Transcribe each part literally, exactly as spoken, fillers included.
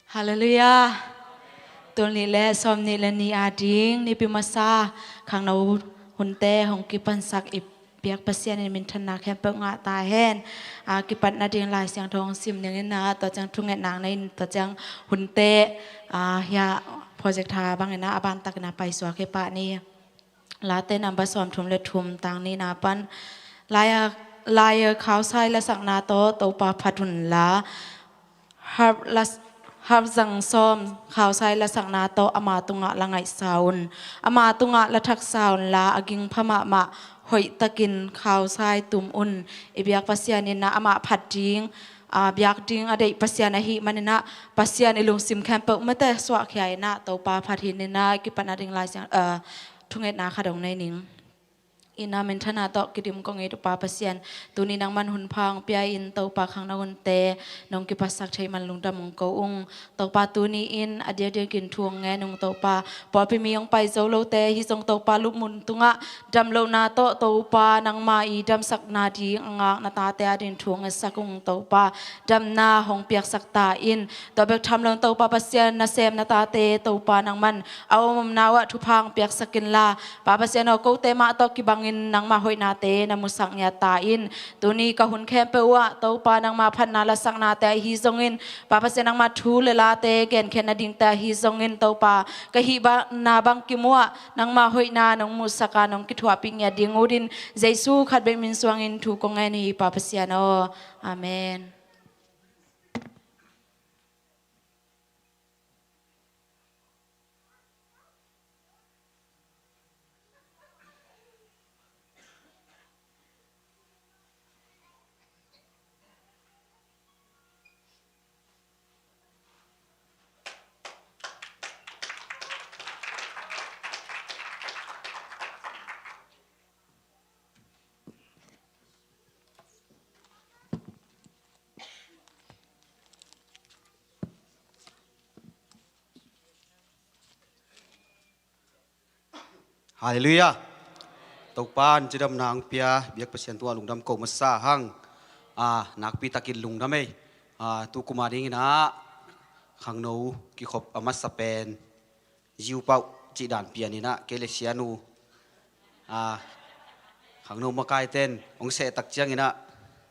Halleluiah. Tul nih le sawm nih le nih a ding Nipi masa khangno hunte hong kipansak i biak Pasian in minthanna khempeuh ngah ta hen. A kipat nading Lai Siangtho hong sim ning in ah, tua ciang thungetna na in, tua ciang hunte, a, hiah project ha bangin ah a bantakin ah paisuak hi pah ni. Late number sawmthum le thum, tang nihna pan. Lai-a, lai-a khausai lasakna tawh Topa phat un la, harp las-, harp zang sawm khausai lasakna tawh ama tungah la ngaihsa un. Ama tungah la thaksa un la, a gingpha mahmah hoihtakin khausai tum un. I biak Pasian in ah amah phat ding, a, biak ding a deih Pasian ahih manin ah, Pasian i lungsim khempeuh mate suahkhia in ah, Topa phat hi in ah, kipat nading Lai Siang, a, thungetna khat hong nei ning. Inn ah minthanna tawh kidim kong it Topa Pasian, tuni nangman hun pha hong pia in, Topa khangno hunte nong kipatsak thei man lungdam hong ko ung. Topa tuni in a diakdiakin thu hong ngen ung Topa. Pawlpi mi hong pai zo lote ahi zong Topa lupmun tungah damlohna tawh Topa nangma i damsakna ding a ngak na tate ading thu hong ngetsak ung Topa. Damna hong piaksak ta in. Tua bek tham lo in Topa Pasian, nasem na tate Topa nangman a om omna uh ah thupha hong piaksak inla, Pa Pasian aw, kote mah tawh kibangin nangma hoihnate na musak ngiat ta in. Tuni ka hun khempeuh uh ah Topa nangma phatna lasaknate ahi zongin, Pa Pasian nangma thu le late genkhiat nadingte ahi zongin Topa, ka hih bang, na bangkim uh ah nangma hoihna nong musak a nong kithuahpih ngiat ding uh din, Jesu khat bek min suangin thu kong ngen hi Pa Pasian aw. Amen. Halleluiah. Topa in cidamna hong pia, biak Pasian tungah lungdam ko masa hang. A, nakpi takin lungdam ei. A, tu kum a dingin ah khangno kikhop a masa pen Ziu Pauh cih dan pian in ah, kei le Sianu, a, khangno makaite in hong seh tak ciangin ah,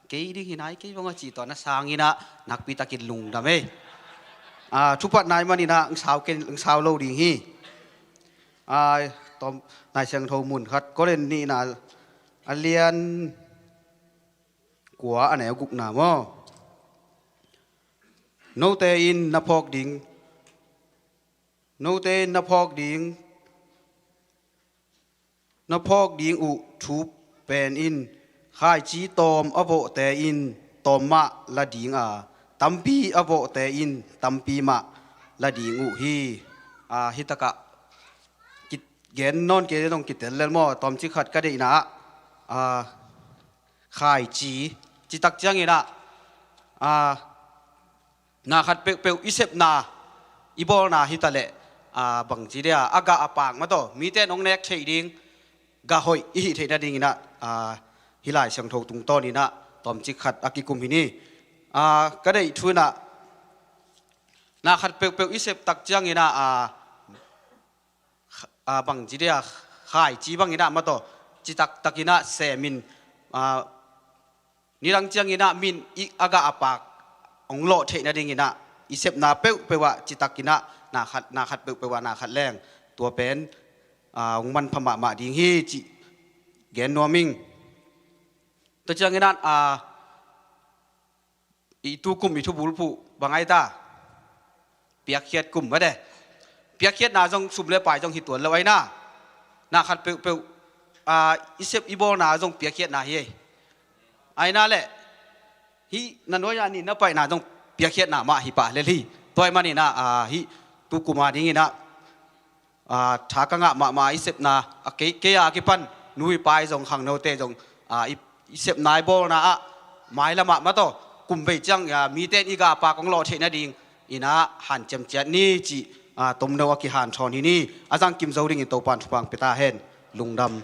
kei ding hi nai, kei bang a cih tawh na sang in ah, nakpi takin lungdam ei. A, thupat nai man in ah, hong sau ken, hong sau lo ding hi. A, tawm, Lai Siangtho mun khat, Korin nihna a lian kua, a neu gukna maw? Note in na phawk ding, note in na phawk ding, na phawk ding uh thu pen in, khaici tawm a vawhte in tawm mah la ding a, tampi a vawhte in tampi mah la ding uh hi. A, hi takah ki-, gen nawn kei dong kitel lel maw, tawmcik khat ka deihna ah, a, khaici, citak ciangin ah, a, na khat peuhpeuh i sepna, i bawlna hi ta leh, a, bangci dia, a gah a paak mah tawh, mite in hong nek theih ding, gah hoih i hih theih nadingin ah, a, hih Lai Siangtho tungtawn in ah, tawmcik khat a kikum hi ni. A, ka deih thu in ah, na khat peuhpeuh i sep tak ciangin ah, a, a, bangci dia, khaici bangin ah mah tawh, citak takin ah sem in, a, nidang ciangin ah min i a gah a paak hong lawh theih nadingin ah, i sepna peuhpeuh ah citak in ah, na khat, na khat peuhpeuh ah na khat leng, tua pen, a, hong manpha mahmah ding hi cih gen nuam ing. Tua ciangin ah, a, i tu kum i thubulphuh bang ai ta? Piakkhiat kum mah de. Piakkhiatna zong sum le pai zong hi tuan lo ai na. Na khat peuhpeuh, a, i sep i bawlna zong piakkhiatna hi ei. Ai na leh, hih na nuai-a nih na paihna zong piakkhiatna mah hi pah lel hi. Tua ahih manin ah, a, hih tu kum a dingin ah, a, tha ka ngah mahmah i sepna, a, kei, kei a kipan nu i pa i zong, khangnote zong, a, i, i sepna i bawlna ah, mailam ah mah tawh, kum bei ciang, a, mite in i gah a paak hong lawh theih nadingin ah hanciam ciat ni cih, a, tomno a kihanthawn hi ni. A zangkim zo dingin Topa in thupha hong pia ta hen. Lungdam.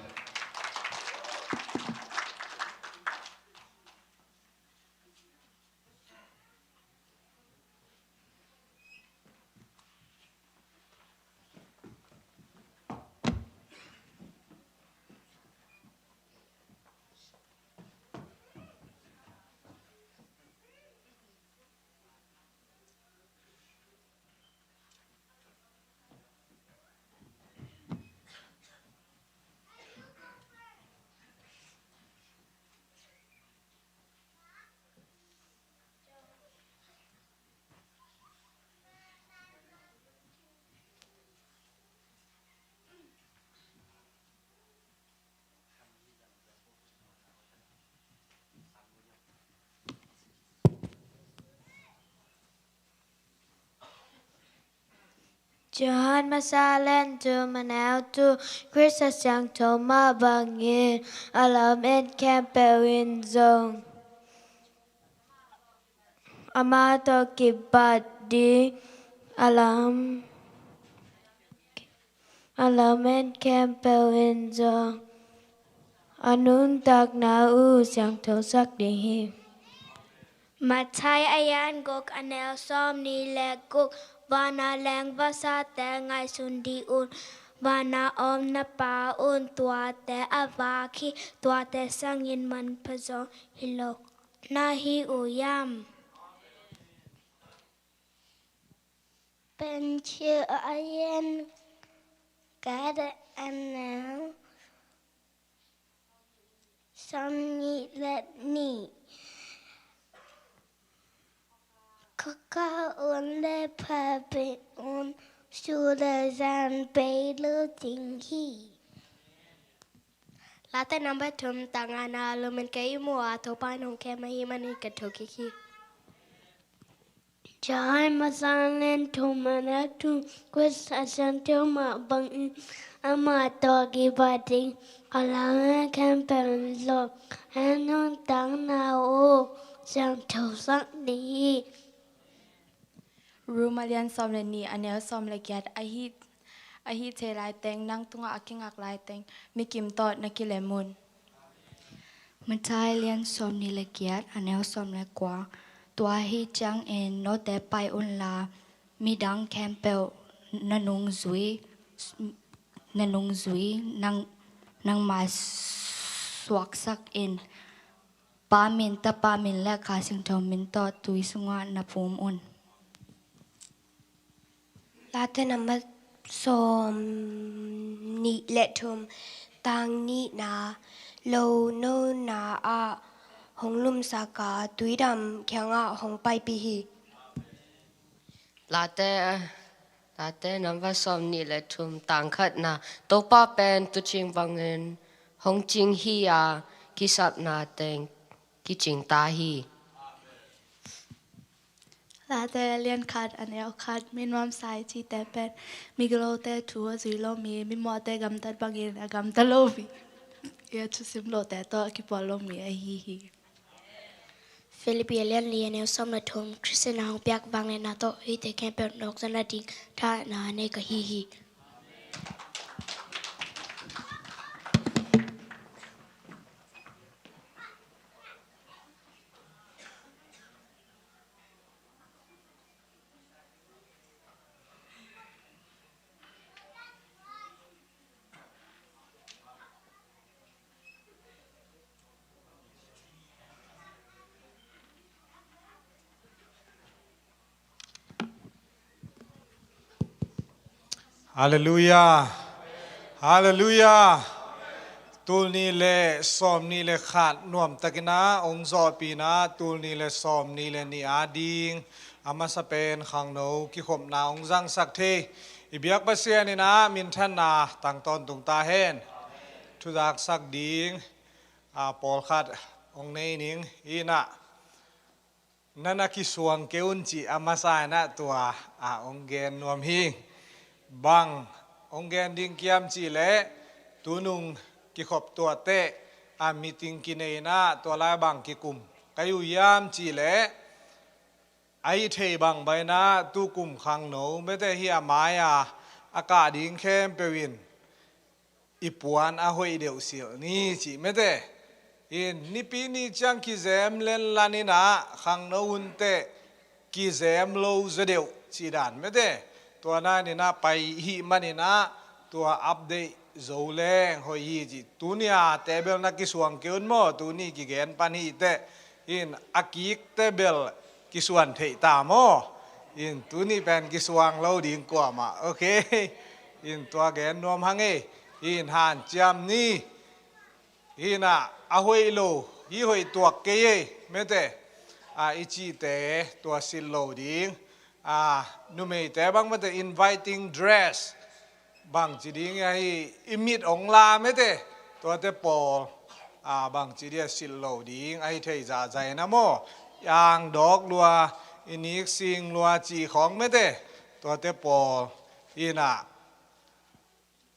Johan Masa Lian Thum, a neu thum. Khrist a siangtho mah bangin a lamen khempeuh in zong amah tawh kibat ding a lam, a lamen khempeuh in zong a nuntakna uh siangthosak ding hi. Matthai a lian guk, a neu sawmnih le guk. Vana leng vasate ngaihsun dih un. Vana om na Pa un tuate a vak hi. Tuate sangin manpha zong hi lo na hi uh hiam? Penchil a lian khat, a neu sawmnih le nih. Ka kah un le pha bei un, su le zan bei lo ding hi. Late number thum, tang ngana. Lungmuang kei i mu a, Topa in hong kem ahih manin ka tho kik hi. Johan Masa Lian Thum, a neu thum. Khrist a siangtho mah bangin amah tawh kibat ding a lamen khempeuh in zong a nuntakna uh siangthosak ding hi. Rom a lian sawm le nih, a neu sawm le giat. A hih, a hih thei laiteng, nang tungah a kingak laiteng, mikim tawh na kilem un. Matthai a lian sawmnih le giat, a neu sawm le kua. Tua ahih ciangin note pai unla, midang khempeuh na nungzui, na nungzui, nang, nangmah suaksak in. Pa min, Tapa min le Kha Siangtho min tawh tui sungah na pum un. Late number sawmnih le thum, tang nihna. Lo nona ah hong lumsak a, tuidam kiangah hong paipih hi. Late, Late number sawmnih le thum, tang khatna. Topa pen tuucing bangin hong cing hi a, kisapna teng kicing ta hi. Late a lian khat, a neu khat. Minam sai cihte pen migilote thu a zui lo mi, mimawhte gamtat bangin a gamta lo mi, i a thusim lote tawh a kipawl lo mi ahi hi. Philippi a lian li, a neu sawm le thum. Khrist in a hong piak vangliatna tawh hihte khempeuh nawk zawh nading thahatna nei ka hi hi. Halleluiah. Halleluiah. Tul nih le sawmnih le khat nuamtakin ah hong zawhpih in ah, tul nih le sawmnih le nih ading a masa pen khangno kikhopna hong zangsak thei i biak Pasian in ah minthanna tang tawntung ta hen. Thuzaksak ding a pawlkhat hong nei ning in ah, na na kisuang kei un cih a masa in ah tua a hong gen nuam hi. Bang hong gen ding kiam cih leh, tunung kikhop tuahteh a meeting kinei in ah tua lai bang kikum ka hi uh hiam cih leh, a hih thei bang bang in ah tukum khangno mete hi a mai-a a kah ding khempeuh in i puan a hoih deuh silh ni cih mete. In nipi ni ciang kizem lenlan in ah khangno hunteh kizem lo zaw deuh cih dan mete. Tua na in ah pai hih man in ah tua update zo leng hoih hi cih. Tuni a teh bel na kisuang kei un maw, tuni kigen pan hi teh. In a kik teh bel kisuan theih ta maw. In tuni pen kisuang lo ding kuamah. Ok. In tua gen nuam hang ei. In hanciam ni. In ah a hoih lo, hih hoih tuak kei ei mete, a i cihte tua silh lo ding. A numeite bang mete, inviting dress bangci ding ahi, i mit hong la mete, tuate pawl a bangci dia silh lo ding ahi thei zahzah in ah maw. I angdawk lua, i niksing lua cih khawng mete, tuate pawl Ina,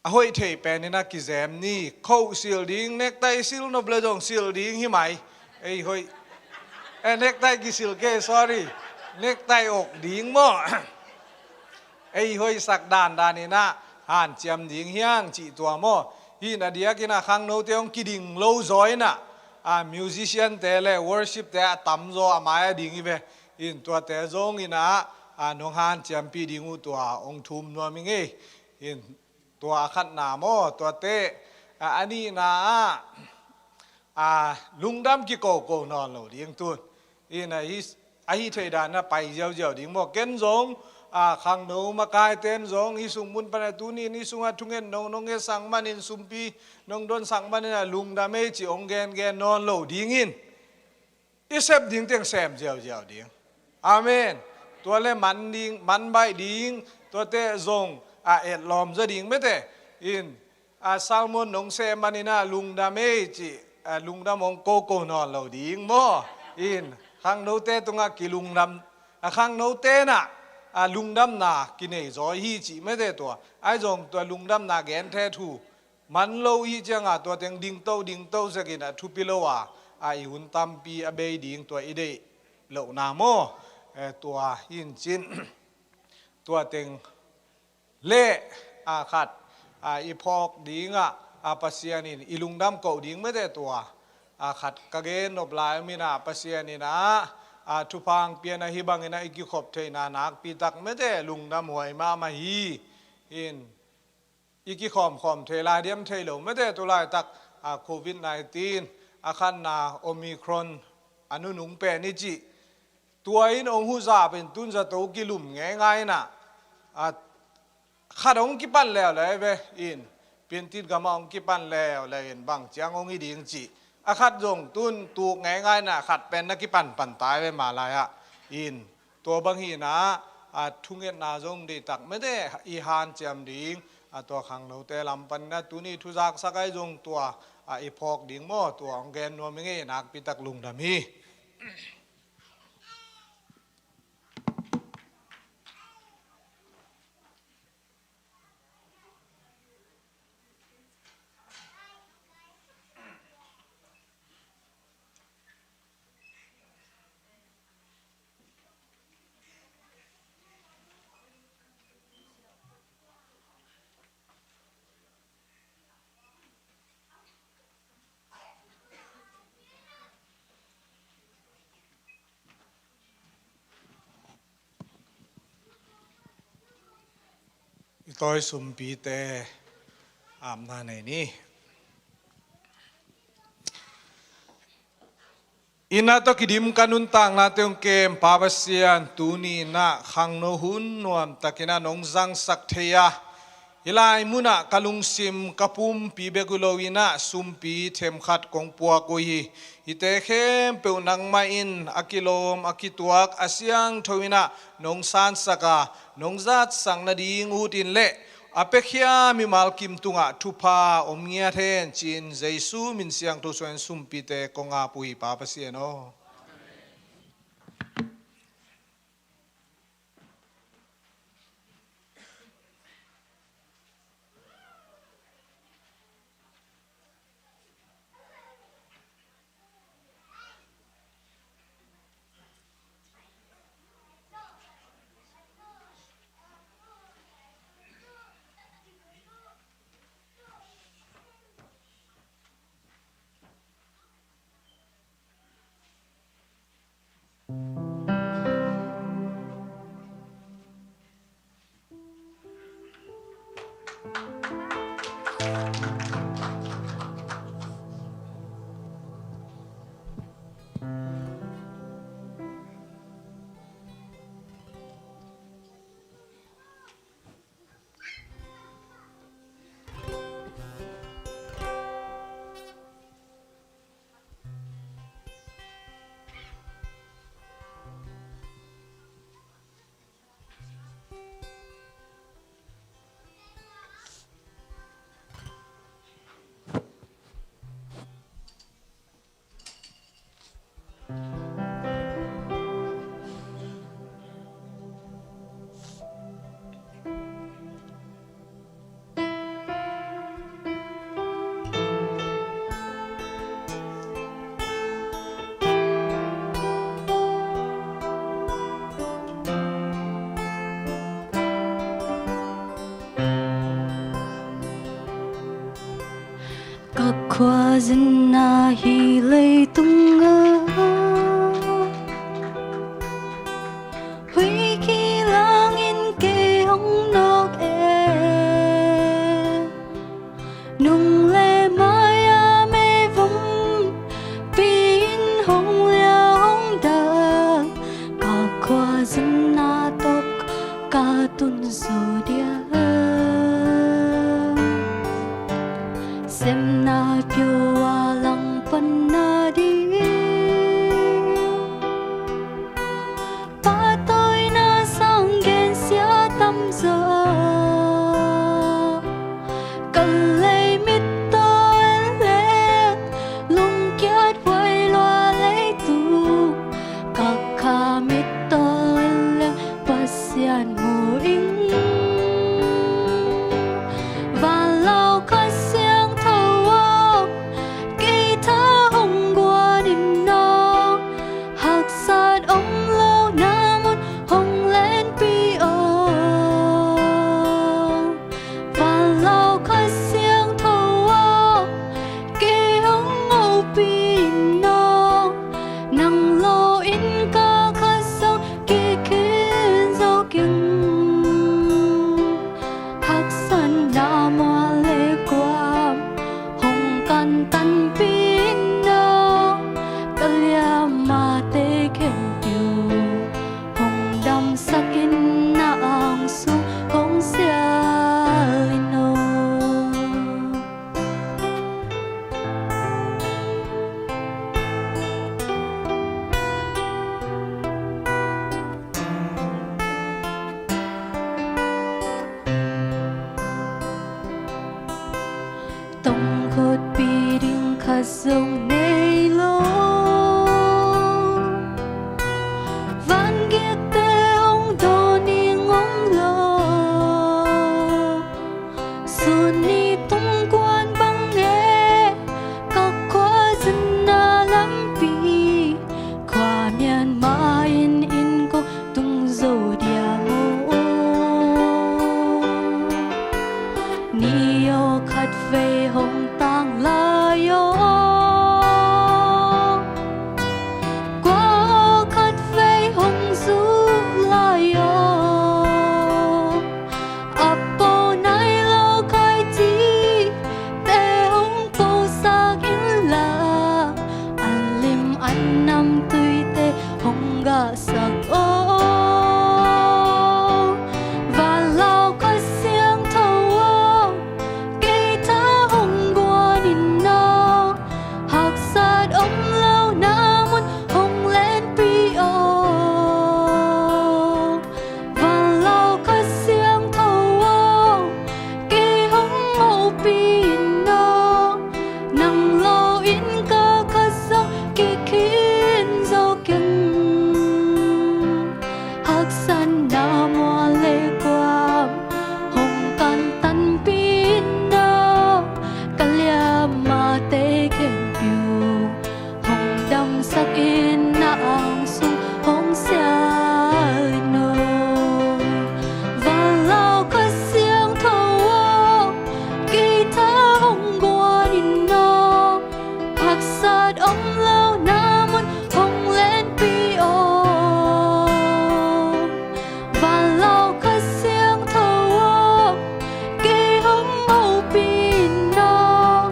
a hoih thei pen ina kizem ni, khoh silh ding, nektai silh nop le zong silh ding hi mai. Ei hoih. Eh, nektai kisilh kei, sorry. Nektai ok ding maw. Ei hoih sak dandan ina hanciam ding hiang cih tua maw. Hi na diak ina khangnote hong kiding lo zaw ina, a, musician te le worship te a tamzaw a mai a ding hi ve. In tuate zong ina, a, nong hanciampih ding uh tua hong thum nuam hi ngei. In tua a khatna maw, tuate, a, a nihna ah, a, lungdam kikoko nawn lo ding tun. In a hi, a hi thei dan a pai ziauziau ding maw. Ken zong, a, khangno makaiten zong hi sung mun pan a tuni in hi sungah thunget nong, nong ngetsak manin sumpi nong donsak manin a lungdam ei ci hong gengen nawn lo dingin i sep ding teng sem ziauziau ding. Amen. Tua le man ding, man baih ding, tuate zong a etlawm zaw ding mete. In, a, sermon nong sem manin a lungdam ei ci, a, lungdam hong koko nawn lo ding maw. In, khangnote tungah kilungdam, a, khangnote na, a, lungdamna kinei zaw hi ci mete tua. Ai zong tua lungdamna genthe thu man lo hi cianga tua teng dingto, dingto zekin a thupi lo a, a, i hun tampi a bei ding tua i deih lohna maw. Eh, tua hi in cin. Tua teng le, a, khat, a, i phawk dingah, a, Pasian in i lungdam koh ding mete tua, a, khat ka gen nop lai om ina Pasian ina, a, thupha hong pia ina hi bangin a i kikhop theihna nakpi tak mete lungdam huai mahmah hi. In i kikhawmkhawm thei lai diam thei lo mete tulaitak, a, covid nineteen a khanna Omicron a nunung pen i cih. Tua in hong huzap in tun zato kilum ngeingai ina, a, khat hong kipan leuleu ve in, Piantit gamah hong kipan leuleu in bang ciang hong hi ding cih. A khat zong tun tuk ngeingai ina khat pen na kipanpan ta ve malai ah. In tua bang hi ina, a, thungetna zong deihtak mete i hanciam ding, a, tua khangnote lam pan ina tuni thuzaksak ai zong tua, a, i phawk ding maw, tua hong gen nuam hi ngei, nakpi tak lungdam hi. I tawi sumpite apna nei ni. Inn ah tawh kidim ka nuntaknate hong kem Pa Pasian, tuni in ah khangno hun nuamtakin ah nong zangsak thei a, hih lai munah ka lungsim ka pumpi bek uh lo in ah sumpi themkhat kong puak uh hi. Hihte khempeuh nangmah in a kilawm a kituak a siangtho in ah nong sansak a, nong zatsak nading ut in leh a piakhia mimal kim tungah thupha om ngiat hen ci-in Jesu min siangtho suangin sumpite kong ap uh hi Pa Pasian aw. Khuazin na hi leitung a, huih kilang in kei hong nawk e. Nung le mai-a meivum pi in hong liau hong dal, ka khuazin na tawh ka tun zo dia. Semna pio a langpan nading, pahtawina sang gensia tamzaw. Ka lei mittaw en leng, lungkiat huai lua leitung, ka kha mittaw en leng Pasian mu ing. Vanlauh Kha Siangtho aw, kei tha hong guan in aw, haksat om lohna mun hong lenpih aw. Vanlauh Kha Siangtho aw, kei hong hopih in aw, nang lo in ka khat zong kikhin zo keng. Haksatna mual le guam hong kantanpih in aw, ka liamate khempeuh hong damsak in, na ang sung hong sial in aw. Tawngkhutpih ding khat zong nei lo, vangiakte hong dawn ding om lo. Sun ni tung kuan bang e, ka khuazin na lampi, khua Myanmar in inn kong tung zo dia maw. Ni aw khatvei hong tang lai aw, kua aw khatvei hong zuk lai aw. A po nai lo khaicite hong posak inla, an lim an namtuite hong gahsak aw. Vanlauh Kha Siangtho aw, kei tha hong guan in aw, haksat om lohna mun hong lenpih aw. Vanlauh Kha Siangtho aw, kei hong hopih in aw, nang lo in ka khat zong kikhin zo keng. Haksatna mual le guam hong kantanpih in aw, ka liamate khempeuh hong damsak in, na ang sung hong sial in aw. Vanlauh Kha Siangtho aw, kei tha hong guan in aw, haksat om lohna mun hong lenpih aw. Vanlauh Kha Siangtho aw, kei hong hopih in aw,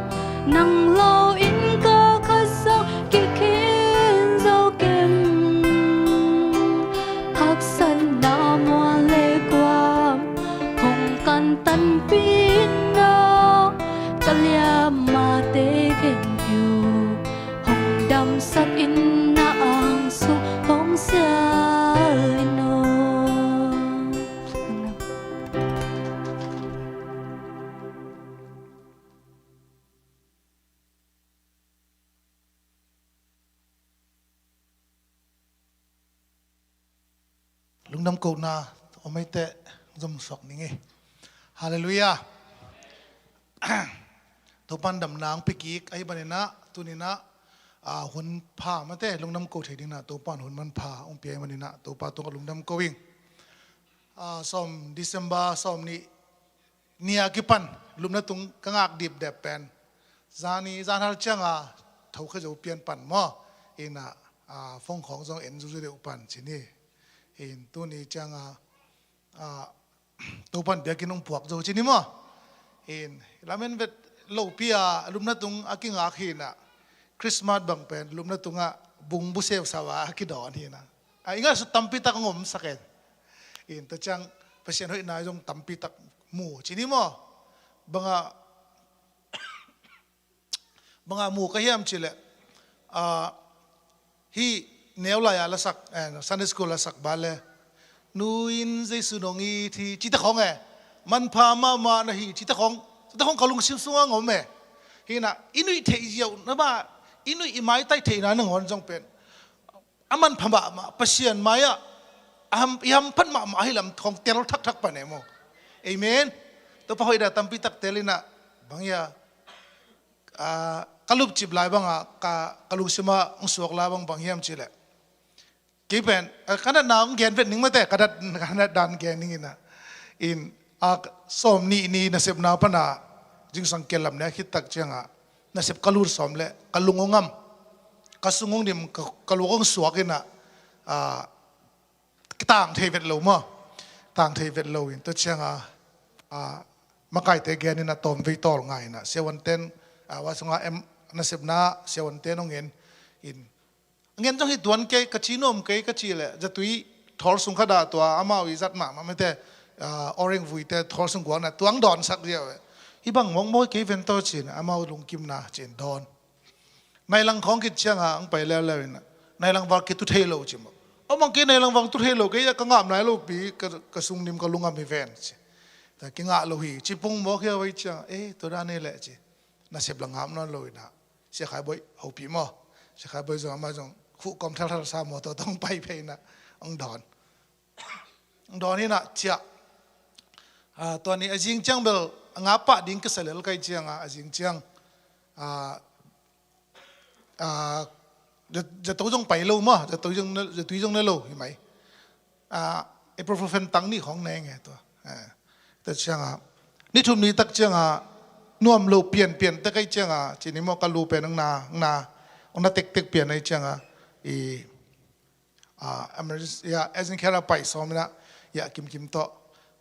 nang lo in ka khat zong kikhin zo keng. Haksatna mual le guam hong kantanpih in aw, ka liamate khempeuh hong damsak in, na ang sung hong sial in aw. Lungdam kohna om ei teh, zom suak ning ei. Halleluiah. Topan damna hong pia kik ahih manin ah, tuni-in ah, ah, hun pha mate, lungdam koh thei dingin ah Topan hun manpha hong pia ahih manin ah Topa tungah lungdam koh ing. Ah, sawm, December sawmnih ni a kipan lupna tung ka ngak dipdep pen Zani zanhal cianga thokhia zo pian pan maw. Ina, a, phone khawng zong en zuzu deuh pan ci ni. In tuni cianga, a, Topan biakinn hong puak zo ci ni maw. In lamen vet lopi a lupna tung a kingak hina. Christmas bang pen lupna tungah bung bu seusau a kidawn hina. A, inga su tampi tak hong omsak en. In ta ciang Pasian hoihna zong tampi tak mu ci ni maw. Banga banga mu ka hiam cileh, a, hi neu lai a lasak, eh, Sunday school lasak ba le, nu in Jesu nong it hi cita khong e, manpha mahmah na hi cita khong, cita khong ka lungsim sungah ngom e. Hina i nuih theih ziau na ba, i nuih i maitai theihna nangawn zong pen a manpha mahmah, Pasian mai-ah a ham, i hamphat mahmah ahi lam khong tel thakthak pan e maw. Amen. Topa hoihna tampi tak tel ina, bang hia, a, ka lupcip lai banga ka, ka lungsima hong suak lai bang bang hiam cileh. Kei pen, a, ka natna hong gen vet ning mate, ka nat, ka nat dan gen ning ina. In, a, sawm nih ni nasepna pana zingsang kial lam ne khit tak cianga nasep ka lut sawm le ka lung hong am, ka sung hong dim, ka, ka luk hong suak ina, a, kitang thei vet lo maw. Tang thei vet lo in tua cianga, a, makaite gen ina tawm vei tawl ngai ina siawan ten, a, wa sunga em nasepna siawan ten hong en in, ngen zong hi tuan kei ka ci nuam kei ka ci le zatui thawl sung khat ah tua amau i zat mahmah mete, a, orang vuite thawl sung guakna tuang dawnsak ziau e. Hi bang mawkmawi kei ven taw cin amau lungkimna cin dawn. Nailang khawng kit cianga ang pai leuleu ina, nailang val kitu thei lo ci maw. Amang kei nailang val tu thei lo kei a ka ngam nai lo pi ka, ka sung nim ka lungam hi ven ci. Ta kingah lo hi ci pung mawk hia vai cianga, e, tua dan e le ci. Nasep la ngam nawn lo ina. Sia Khai Boih hopih maw. Sia Khai Boih zong ama zong khuh kawm thalthal sa maw, tua tawh hong pai phei ina hong dawn. Hong dawn ina ciah. A, tua ni a zing ciang bel a nga pah ding ka sa lel kai cianga a zing ciang, a, a, za, zato zong pai lo maw, zato zong ne, zatui zong ne lo hi mai. A, ibuprofen tang nih khawng neng e tua. A, tua cianga ni thum ni tak cianga nuam lo pianpian tek ai cianga cini maw ka lu pen ang na, ang na, ang na tektek pian ai cianga i, a, emergency, ya, urgent care a pai sawm ina, ya, kimkim tawh.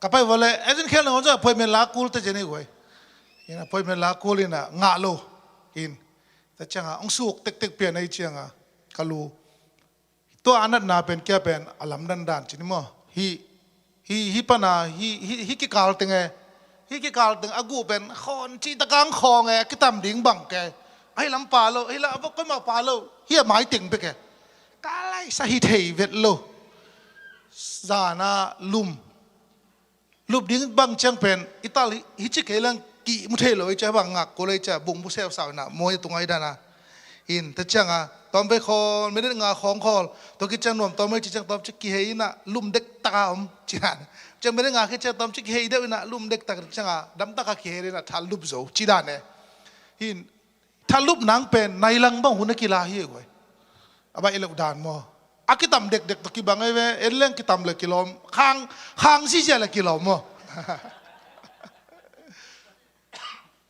Ka pai vale urgent care na ngawt cianga appointment la kul te cini guai. Ina appointment la kul ina ngah lo. In ta cianga ang suk tektek pian ai cianga ka lu tua a natna pen kia pen a lamdan dan cini maw. Hi, hi, hi pana, hi, hi, hi kikal teng e. Hi kikal teng a guh pen khawn cih takang khawng e, a kitam ding bang ke. Ahi lam pa lo, ahi lam a vok koimah pa lo. Hi a mai teng bek e. Ka laisa hi thei vet lo. Zana lum. Lup ding bang ciang pen i tal hi, hi ci kei lang kih mu thei lo i cia bang ngak kul i cia bung bu seu sau ina mawi a tungai dana. In ta cianga tawm vei khawl minute nga khawng khawl tua ki ciang nuam tawm vei ci ciang tawm ci kihei ina lum dek taka om ci dan. Ciang minute nga ki ciang tawm ci kihei deuh ina lum dek tak cianga dam taka kihei ina thal lup zo ci dan e. In Thalup nang pen nai lang bang hun a kila hi guai. A baih lo dan maw. A kitam dekdek tawh kibang ei ve, en leng kitam le kilawm. Khang, khang zizia le kilawm maw.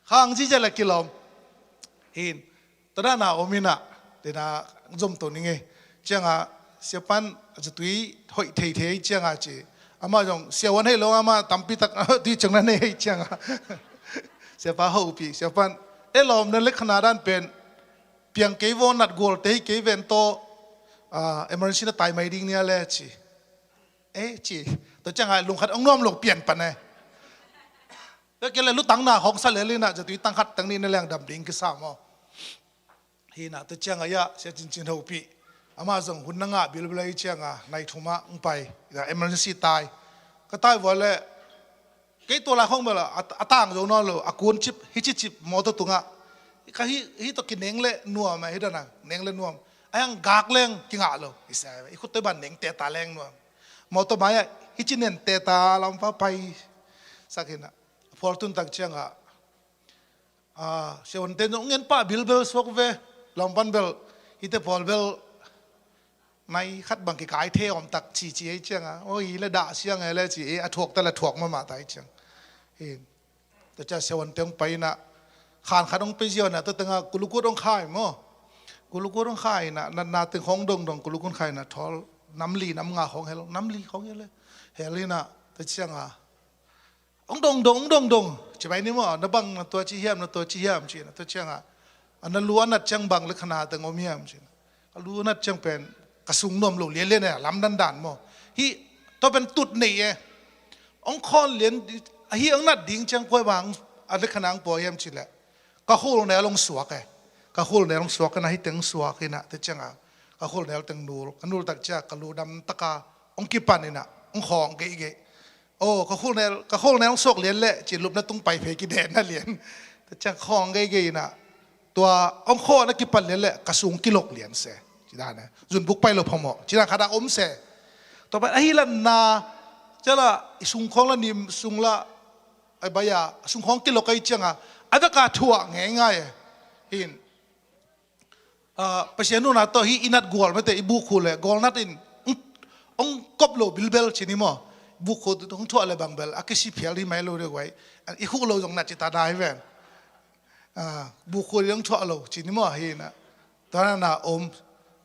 Khang zizia le kilawm. Hin. Tua dana om ina. Tena zom to ning ei. Cianga siapan zatui hoih theithei cianga ci. Ama zong siawan hei lo ama tampi tak tui ciang na nei hei cianga. Siapa hopi, siapan e lawm na lek khana dan pen piang kei vaw nat gual te hi kei ven tawh, ah, emergency na tai mai ding nia le ci. E ci. Tua cianga lungkhat ong nuam lo pian pan e. Tua kei le lutang na hong sa le lina zatui tang khat tang ni na leng dam ding kisa maw. Hina tua cianga ia sia cincin hopi. Ama zong hun na ngah bilbilai cianga nai thuma ong pai. Ia emergency tai. Ka tai vua le kei tua lai khong bela a, a tang zo nawn lo, a kun cip, hici cip mawtaw tunga. Ka hi, hi tawh kineng le nuam a, hi dana, neng le nuam. A hiang gak leng kingah lo, hi sa, i khut toi ban neng teta leng nuam. Mawtaw mai a, hici nen teta lampa pai. Sak hina, phual tun tak cianga. A, siawan ten zong ngen pah bilbel suak ve, lampan bel, hite phual bel, nai khat bang kikai the om tak ci ci ei cianga. O hi le dah siang e le ci ei a thuak ta le thuak mama ta ei ciang. Hi. Tua cia siawan teng paina. Khan khat hong pia ziau inah, tua tengah kulukut hong khai maw. Kulukut hong khai inah, natna teng khawng dongdong kulukut khai inah, thawl nam li nam nga khawng hel, nam li khawng hel, hel inah, tua ciangah hong dongdong, hong dongdong. Ci bai ni maw, na bang na tua ci hiam, na tua ci hiam, ci inah, tua ciangah, a na lu a nat ciang bang le khana teng om hiam, ci inah. Ka lu a nat ciang pen ka sung nuam lo lianlian e, lamdang dan maw. Hih, tua pen tut nei e. Hong khawl lian, hih hong nat ding ciang kua bang a le khana hong pua hiam cileh, ka khulnel hong suak e. Ka khulnel hong suak inah, hih teng suak inah, tua ciangah ka khulnel teng nul, ka nul tak ciah ka lu dam taka hong kipan inah, hong khawng geihgeih. Oh, ka khulnel, ka khulnel hong suak lian leh, ci lupna tung pai phei kidenna lian. Tua ciang khawng geihgeih inah, tua hong khawng na kipan lian leh, ka sung kilok lian se. Ci dan e. Zunbuk pai lo phamawh. Ci dan khat a om se. Tua pen ahi lanna, ciala, i sung khawng la nim, sung la, ai bai a, sung khawng kilok ahi cianga, a veka thuah ngeingai e. Hin. Ah, Pasian nuna tawh hih i nat gual mete, i bukhu le gual nat in, hong, hong kop lo bilbel ci ni maw. Bukhu tu hong thuah le bang bel a kisi phial hi mai lo deuh guai. I khuh lo zong nat ci ta dai ven. Ah, bukhu le hong thuah lo ci ni maw, hi na. Tua na na om,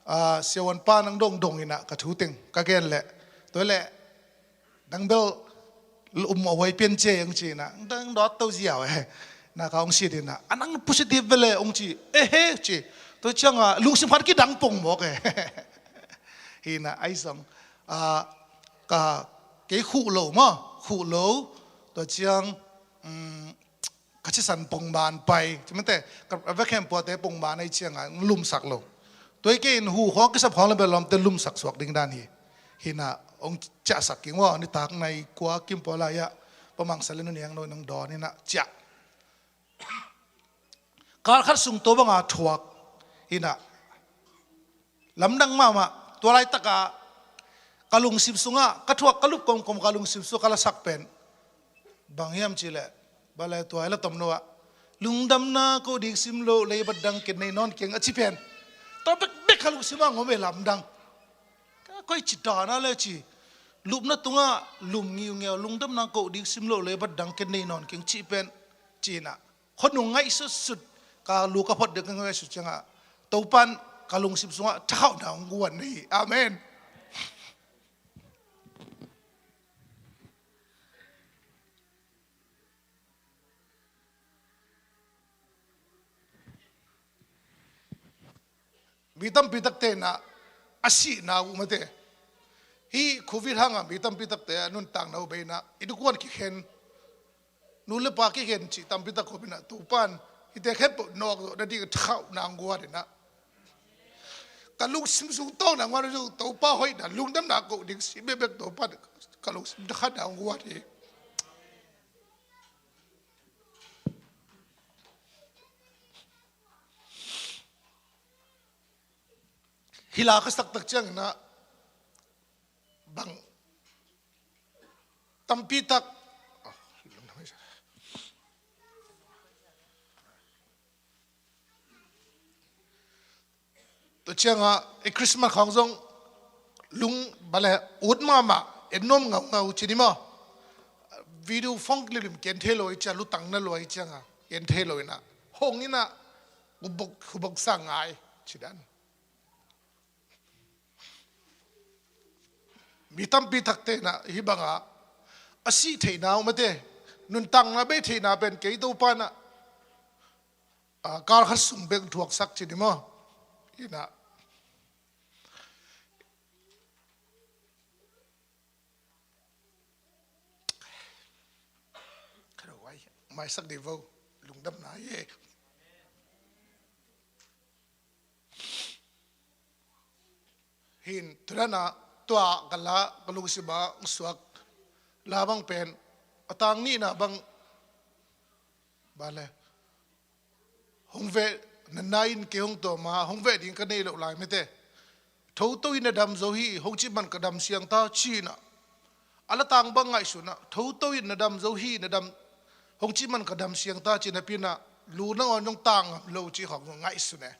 ah, siavuan pa nang dongdong ina ka thu teng ka gen le. Tua le, nang bel um a huai pian cia ang ci na, nang dawt to ziau e. Na ka hong sit ina, a nang positive vele hong ci, e he ci. Tua cianga lungsim khat kidang pong mawk e. Hi na, ai zong, ah, ka, kei khuh lo maw, khuh lo. Tua ciang, um, ka cisan pongman pai. Cimate, ka, ka vekhempuate pongman ai cianga, lumsak lo. Tua i kei in hu khawng kisap khawng le belawmte lumsak suak ding dan hi. Hi na, hong ciahsak king ua, nitak nai kua kim pua lai-ah, pamangsa le nuniang no nang dawn hi na, ciah. Kal khat sung tua banga thuak, hi na, lamdang mahmah, tua laitaka ka lungsim sungah, ka thuak ka lup komkom ka lungsim sungah ka lasak pen. Bang hiam cileh, bale tua i la tomno ah, lungdamna ko ding sim lo, lei bat dang ken nei nawn keng a ci pen. Tua bekbek ka lungsimah ngom e lamdang. Ka koi ci dana le ci, lupna tungah lum ngiungeu, lungdamna ko ding sim lo, lei bat dang ken nei nawn keng ci pen, ci na. Khonung ngaihsutsut, ka lu ka phot dek ngaihsut ciangah, Topan ka lungsim sungah thakhauhna hong guan na hi. Amen. Mi tampi takte na a sihna uh mate. Hih Covid hanga mi tampi takte a nuntakna uh beina i dukuan kikhen. Nu le pa kikhen cih tampi tak khop ina, Topan hite khempeuh nawk zawh nading thakhauhna hong guan ina. Ka lungsim sung tawng na hong guan, Topa hoihna lungdamna ko ding si bekbek Topan ka lungsim thakhauhna hong guan hi. Hih la ka sak tak ciangin ah bang tampi tak, tua ciangah i Christmas khawng zong lung bale ut mahmah, en nuam ngaungau ci ni maw. Video phone limlim ken thei lo i cia, lutang na luai ciangah ken thei lo ina, hong ina, hubok, hubok sa ngai ci dan. Mi tampi takte na hih banga a sih theihna uh mate, nuntakna bei theihna pen kei Topa na, a, kal khat sung bek thuaksak ci ni maw. Ina. Ka ruai maisak dei vo, lungdamna hi e. Hin, tu dana tua ka la ka lungsima hong suak la bang pen, a tang nihna bang, bale, hong veh, na nai in kei hong tawma, hong veh ding ka nei loh lai mete. Thoto in na dam zo hi, hong cih man ka dam siang ta, ci ina. A la tang bang ngaihsun a, thoto in na dam zo hi, na dam, hong cih man ka dam siang ta, ci napi ina, lu nangawn zong tang ngam lo ci khawng zong ngaihsun e.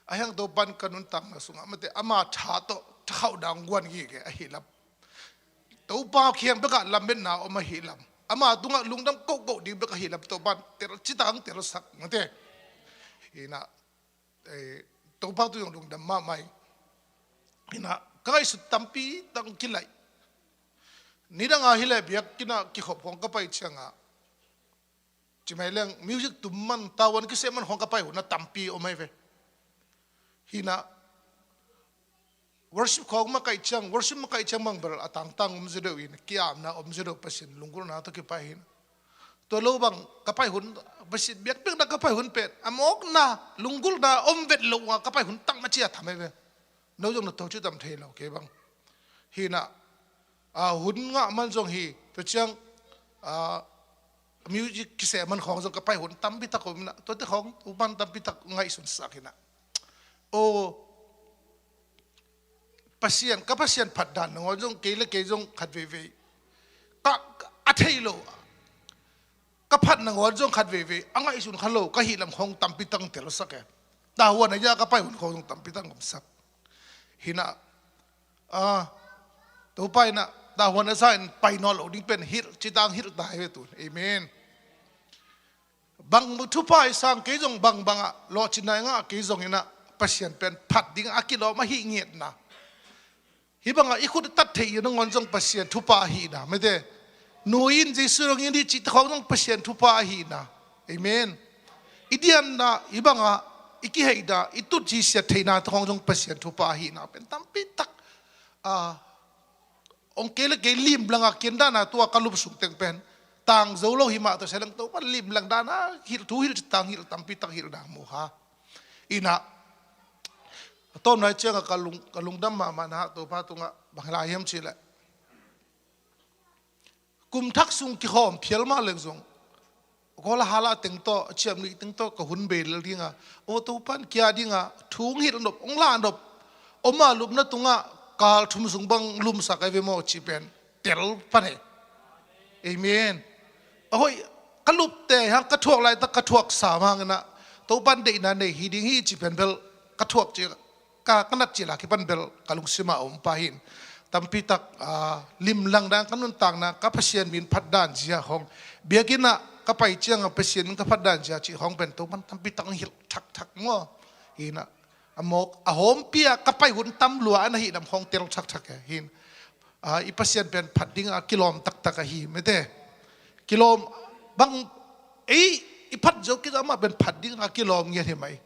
A hiang Topan ka nuntakna sungah mate, ama tha tawh, thakhauh dang guan gige, ahi lam. Topa kiang bekah lammetna om ahi lam. Ama tungah lungdam kohkoh ding bek ahi lam Topan tel, citang telsak mate. Hi na, eh, Topa tu zong lungdam mahmah hi. Hi na, ka ngaihsut tampi tang kilaih. Nidang a hi leh biakinn ah kikhop khawng ka pai ciangah, ci mai leng music tum man, tavuan kiseh man khawng ka pai hun a tampi om ahi ve. Hi na, worship khawng makaih ciang, worship makaih ciang bang bel a tangtang om zaw deuh in, ki-apna om zaw deuh, Pasian lunggulhna tawh kipai hi na. Tua lo bang ka pai hun, Pasian biakpiakna ka pai hun pen a mawkna, lunggulhna om vet lo a ka pai hun tang maci a tham ahi ve. No zong na to ci tam thei lo kei bang. Hi na, a, hun ngah man zong hi, tua ciang, a, music kiseh man khawng zong ka pai hun tampi tak om na, tuate khawng Topan tampi tak ngaihsunsak hi na. O, Pasian, ka Pasian phat dan nangawn zong kei le kei zong khat veivei ka, a thei lo, ka phat nangawn zong khat veivei a ngaihsun kha lo ka hih lam khawng tampi tak telsak e. Tavuan a ia ka pai hun khawng zong tampi tak omsak. Hi na, a, Topa in a, tavuan a sa in pai nawn lo ding pen hilh, citang hilh ta hi ve tun. Amen. Bang thupha i sang kei zong, bang bangah lawhcinna i ngah kei zong in a, Pasian pen phat ding a kilawm ahi ngiatna. Hih bangah i khut i tat theih i nangawn zong Pasian thupha ahihna, mate. Nu in Jesu dong in dih cih te khawng zong Pasian thupha ahihna. Amen. I dianna, hih bangah i kiheihna, i tut cisiat theihna te khawng zong Pasian thupha ahihna pen tampi tak, a, ong kei le kei limlang a kian dana tua ka lup sung teng pen tang zo lo hi mah, tua sia leng Topan limlang dana hilh, thu hilh, citang hilh, tampi tak hilh dang mu kha. Hi na, a tawpna ciangah ka lung, ka lungdam mahmahna Topa tungah bang hi lai hiam cih leh, kum thak sung kikhawm phial mah leng zong, Kawl a hala teng tawh, a ciam nih teng tawh ka hun bei lel ding a, aw Topan kia ding a thu hong hilh nop, hong lah nop, om a lupna tungah kal thum sung bang lumsak ahi ve maw cih pen tel pan e. Amen. A hoih, ka lupte hang ka thuak laitak ka thuak sam hang in a, Topan deihna nei hi ding hi cih pen bel ka thuak cih, ka, ka nat cil a kipan bel ka lungsim ah a om pah hi. Tampi tak, a, limlang dan ka nuntakna, ka Pasian min phat dan zia khawng, biakinn ah ka pai ciang a Pasian min ka phat dan zia cih khawng pen Topan tampi tak hong hilh thakthak maw. Hi na, a mawk a hawmpi ah ka pai hun tam lua a na hih lam khawng tel thakthak e. Hi na, a, i Pasian pen phat ding a kilawm taktak ahi, mate. Kilawm bang, ei, i phat zo kei amah pen phat ding a kilawm ngiat hi mai.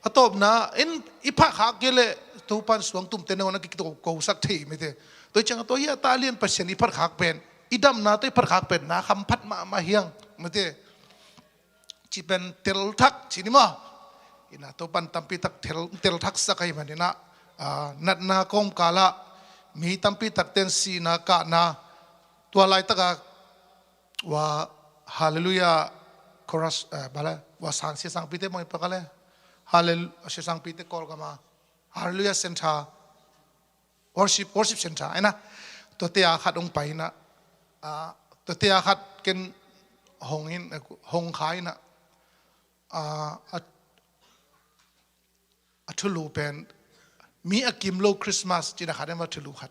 A tawpna in i phat khak kei leh Topan suangtumte nangawn a kikito kosak thei, mate. Tua hi ciang a tua hi a ta lian Pasian i phat khak pen, i damna tawh i phat khak pen na kham phat mahmah hiang, mate. Cih pen tel thak ci ni maw. Hi na, Topan tampi tak tel, tel thaksak ahih manin a, a, natna kawmkal ah mi tampi tak ten sihna kahna, tua laitak a, wa, Hallelujah chorus, eh, bale, wa sang sia sangpite mawh i pak a le. Hallel-, sia sangpite Kawlgam a, Hallelujah Center, worship, worship center, hi na. Tuate a khat hong pai hi na. A, tuate a khat ken hong in, hong kha hi na. A, a, a thulu pen, mi a kim lo Christmas cih na khat em, a thulu khat.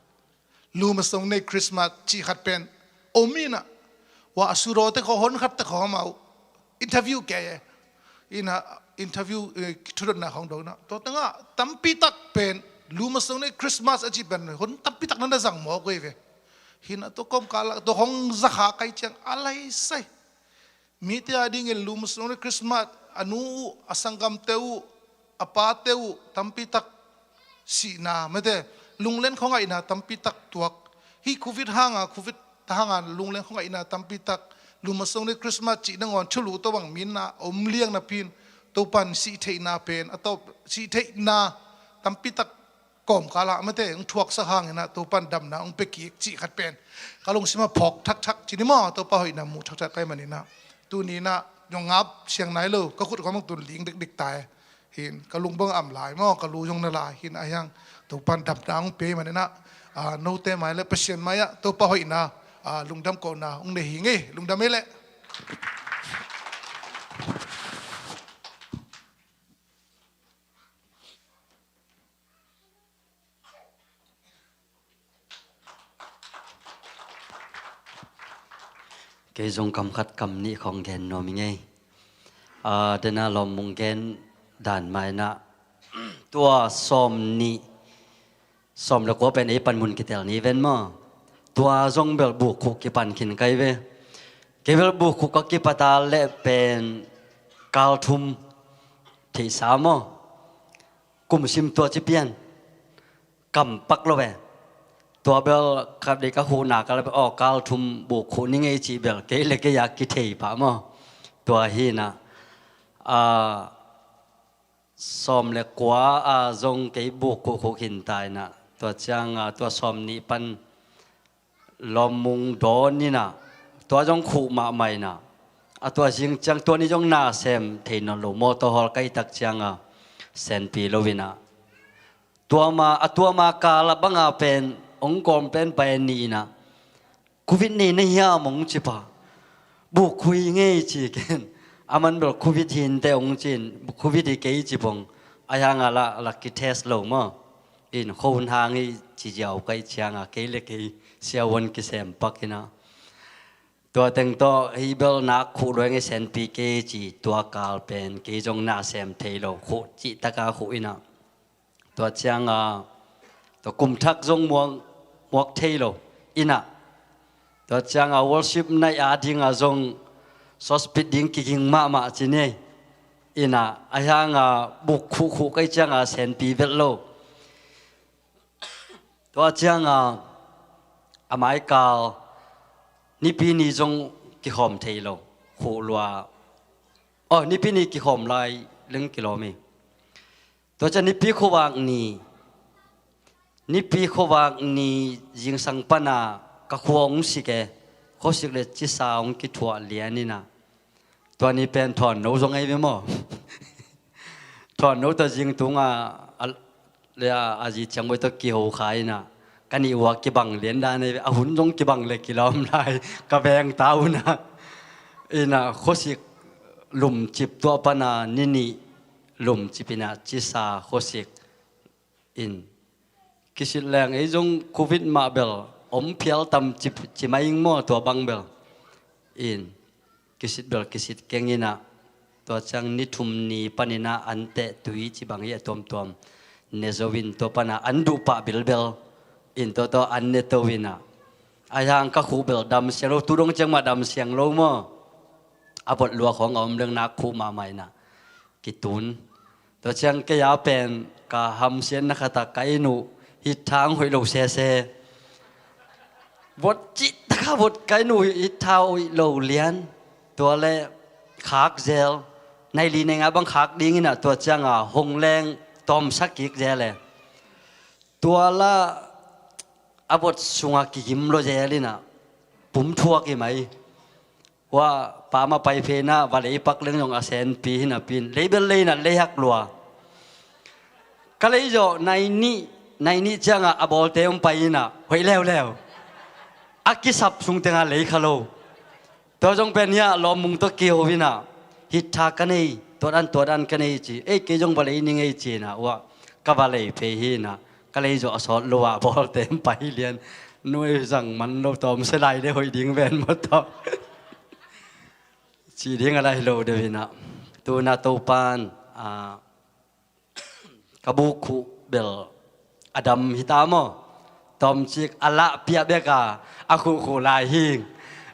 Lum a song nei Christmas cih khat pen om hi na. Wa a sudawte khaw hon khat te khaw amau interview kei e. Hi na, interview, eh, thudotna khawng do na. Tua tengah tampi tak pen lum a song nei Christmas a cih pen hon tampi tak na na zang mawk uh hi ve. Hi na, tua kawmkal ah tua hong za kha kai ciang a lai sai. Mite a dingin lum a song nei Christmas, a nu uh, a sanggamte uh, a pate uh, tampi tak sihna, mate, lunglen khuangaihna tampi tak tuak. Hih Covid hanga, Covid hanga lunglen khuangaihna tampi tak, lum a song nei Christmas cih nangawn thulu tawh bang min a om liang napi in, Topan sih theihna pen, a tawp sih theihna tampi tak kawmkal ah, mate, hong thuaksak hangin a Topan damna hong pia kik cih khat pen ka lungsim ah phawk thakthak ci ni maw, Topa hoihna mu thakthak ka hih manin a. Tuni in a, zong ngap siang nai lo, ka khut khawng tun ling dikdik ta e. Hi na, ka lung bang am lai maw, ka lu zong na lai. Hi na, a hiang Topan damna hong pia manin a, a, note mai le Pasian mai ah Topa hoihna, a, lungdam kohna hong nei hi ing e, lungdam hi leh. Kei zong kam khat kam nih khawng gen nuam ing ei. Aa, dena lawmmung gen dan mah inah, tua sawm nih, sawm le kua pen ei panmun kitel ni ven maw. Tua zong bel bukkhuh kipan khin kai ve. Kei bel bukkhuh ka kipat a leh pen kal thum theihsa maw. Kum sim tua ci pian. Kam pak lo ve. Tua bel khat dei ka khuhna ka la bel, aw, kal thum bukkhuh ni ngei cih bel kei le kei a kithei pah maw. Tua hi inah, aa, sawm le kua a zong kei bukkhuh khuh khin ta inah, tua ciang, aa, tua sawm nih pan lawmmung dawn inah, tua zong khuh mahmah inah, a tua zing ciang tua ni zong na sem thei nawn lo, mawtaw hawl kai tak ciang a senpi lo inah, tua ma, a tua ma kal a bang a pen hong kawm pen pai ni inah, Covid nei na hiam hong ci pah. Bukkhuh hi ngei ci ken. Aman bel Covid hi inteh hong ci in, Covid hi kei ci pong. A hiang a la, la kitest lo maw. In khuh hang hi ci ziau kai ciang a kei le kei siavuan kisem pak inah, tua teng tawh hi bel nak khuh lua ngei, senpi kei ci, tua kal pen kei zong na sem thei lo, khuh cih tak a khuh inah. Tua ciang a, tua kum thak zong muak, muak thei lo inah. Tua ciang a worship night a ding a zong sawspit ding kiging mahmah ci ni inah, a hiang a bukkhuh khuh kai ciang a senpi vet lo. Tua ciang a, a mai kal Nipi ni zong kikhawm thei lo, khuh lua. Aw, Nipi ni kikhawm lai leng kilawm hi. Tua ciang Nipi khuavak ni, Nipi khuavak ni zingsang pan a ka khua hong sik e, khuasik le cisa hong kithuah lian inah. Tua ni pen thawn no zong ei ve maw. Thawn no tua zing tung a, a, le a, a zi ciang voi tua kiho kha inah, ka nih ua kibang lian dan ei ve, a hun zong kibang le kilawm lai, ka veng ta unah. Inah khuasik lumcip tua pan a ni nih lumcip inah cisa khuasik in. Kisit leng ei zong Covid mah bel om phial tam ci, ci mai ing maw, tua bang bel. In kisit bel kisit keng inah, tua ciang ni thum ni pan inah an teh tui ci bang hi a tuamtuam ne zo in, tua pan a an duh pah bilbel in, tua tua an ne to inah. A hiang ka khuh bel dam siang lo, tu dong ciang mah dam siang lo maw. A bot lua khawng a om leng nak khuh mahmah inah kitun. Tua ciang kei a pen ka hamsiatna khat a ka inn uh hittha hong hoih lo sese. Vot cih tak a vot, ka inn uh hittha hoih lo lian. Tua le khak zel. Nai li nai nga bang khak ding inah, tua ciang a hong leng tawmsak kik zel e. Tua la a vot sung a kigim lo zel inah pum thuak hi mai. Hua pa mah pai phe inah va lei pak leng zong a senpi hi napi in, lei bel lei inah lei hak lua. Ka lei zawh nai nih, nai nih ciang a a bawlte hong pai inah hoih leuleu. A kisap sung teng a lei kha lo. Tua zong pen hiah lawmmung tawh kiho inah, hittha ka nei, tuat an tuat an ka nei ci. Ei, kei zong va lei ning ei ci inah, uah ka va lei phei hi inah, ka lei zawh a sawt lo ah bawlte hong pai lian. Nuai zang man lo, tawm se lai le hoih ding ven maw tawh. Ci ding a lai lo deuh inah. Tu inah Topan, ah, ka bukkhuh bel a dam hi ta maw. Tawmcik a lahpiah bek a, a khuhkhuh lai hing.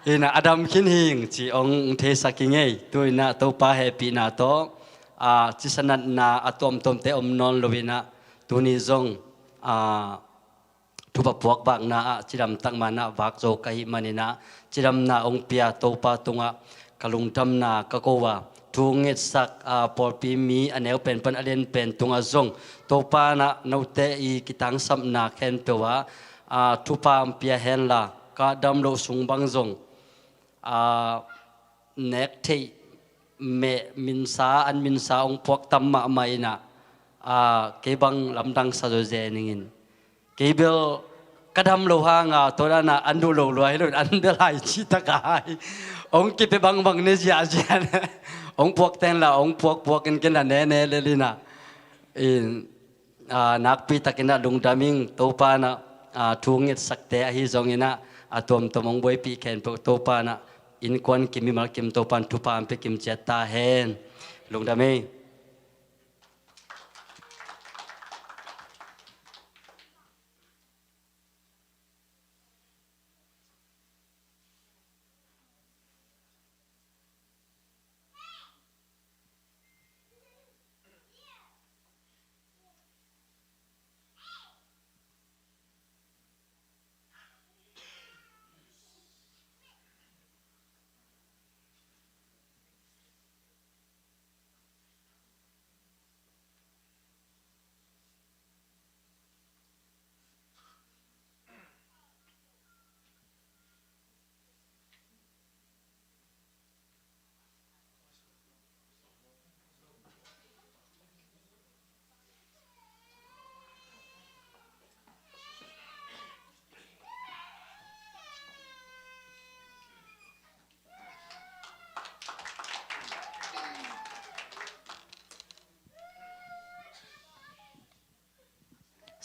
Inah a dam khin hing ci hong theisak hi ngei. Tu inah Topa hehpihna tawh, a, cisa natna a tuamtuamte om nawn lo inah, tuni zong, a, thupha puak vakna ah cidam tak manah vak zo ka hih man inah, cidamna hong pia Topa tungah ka lungdamna ka ko a, thu ngetsak, a, pawlpi mi a neu pen pan a lian pen tungah zong Topa inah note i kitangsapna khempeuh ah, a, thupha hong pia henla, ka dam loh sung bang zong, a, nek theih meh minsa, an minsa hong puak tam mahmah inah, a, kei bang lamdang sa zawzen ing in. Kei bel ka dam lo hang a, tua dan a an duh lo lua hi lo in, an bel hai ci tak a hai. Hong kipia bangbang ne ziahziah ne. Hong puak tenla hong puakpuak in, ken la ne ne lel inah. In, a, nakpi tak inah lungdam ing. Topa inah, a, thu ngetsakte ahi zong inah, a, tuamtuam hong buaipih khempeuh Topa inah Innkuan kim, mimal kim, Topa'n thupha hong pia kim ciat ta hen. Lungdam ei.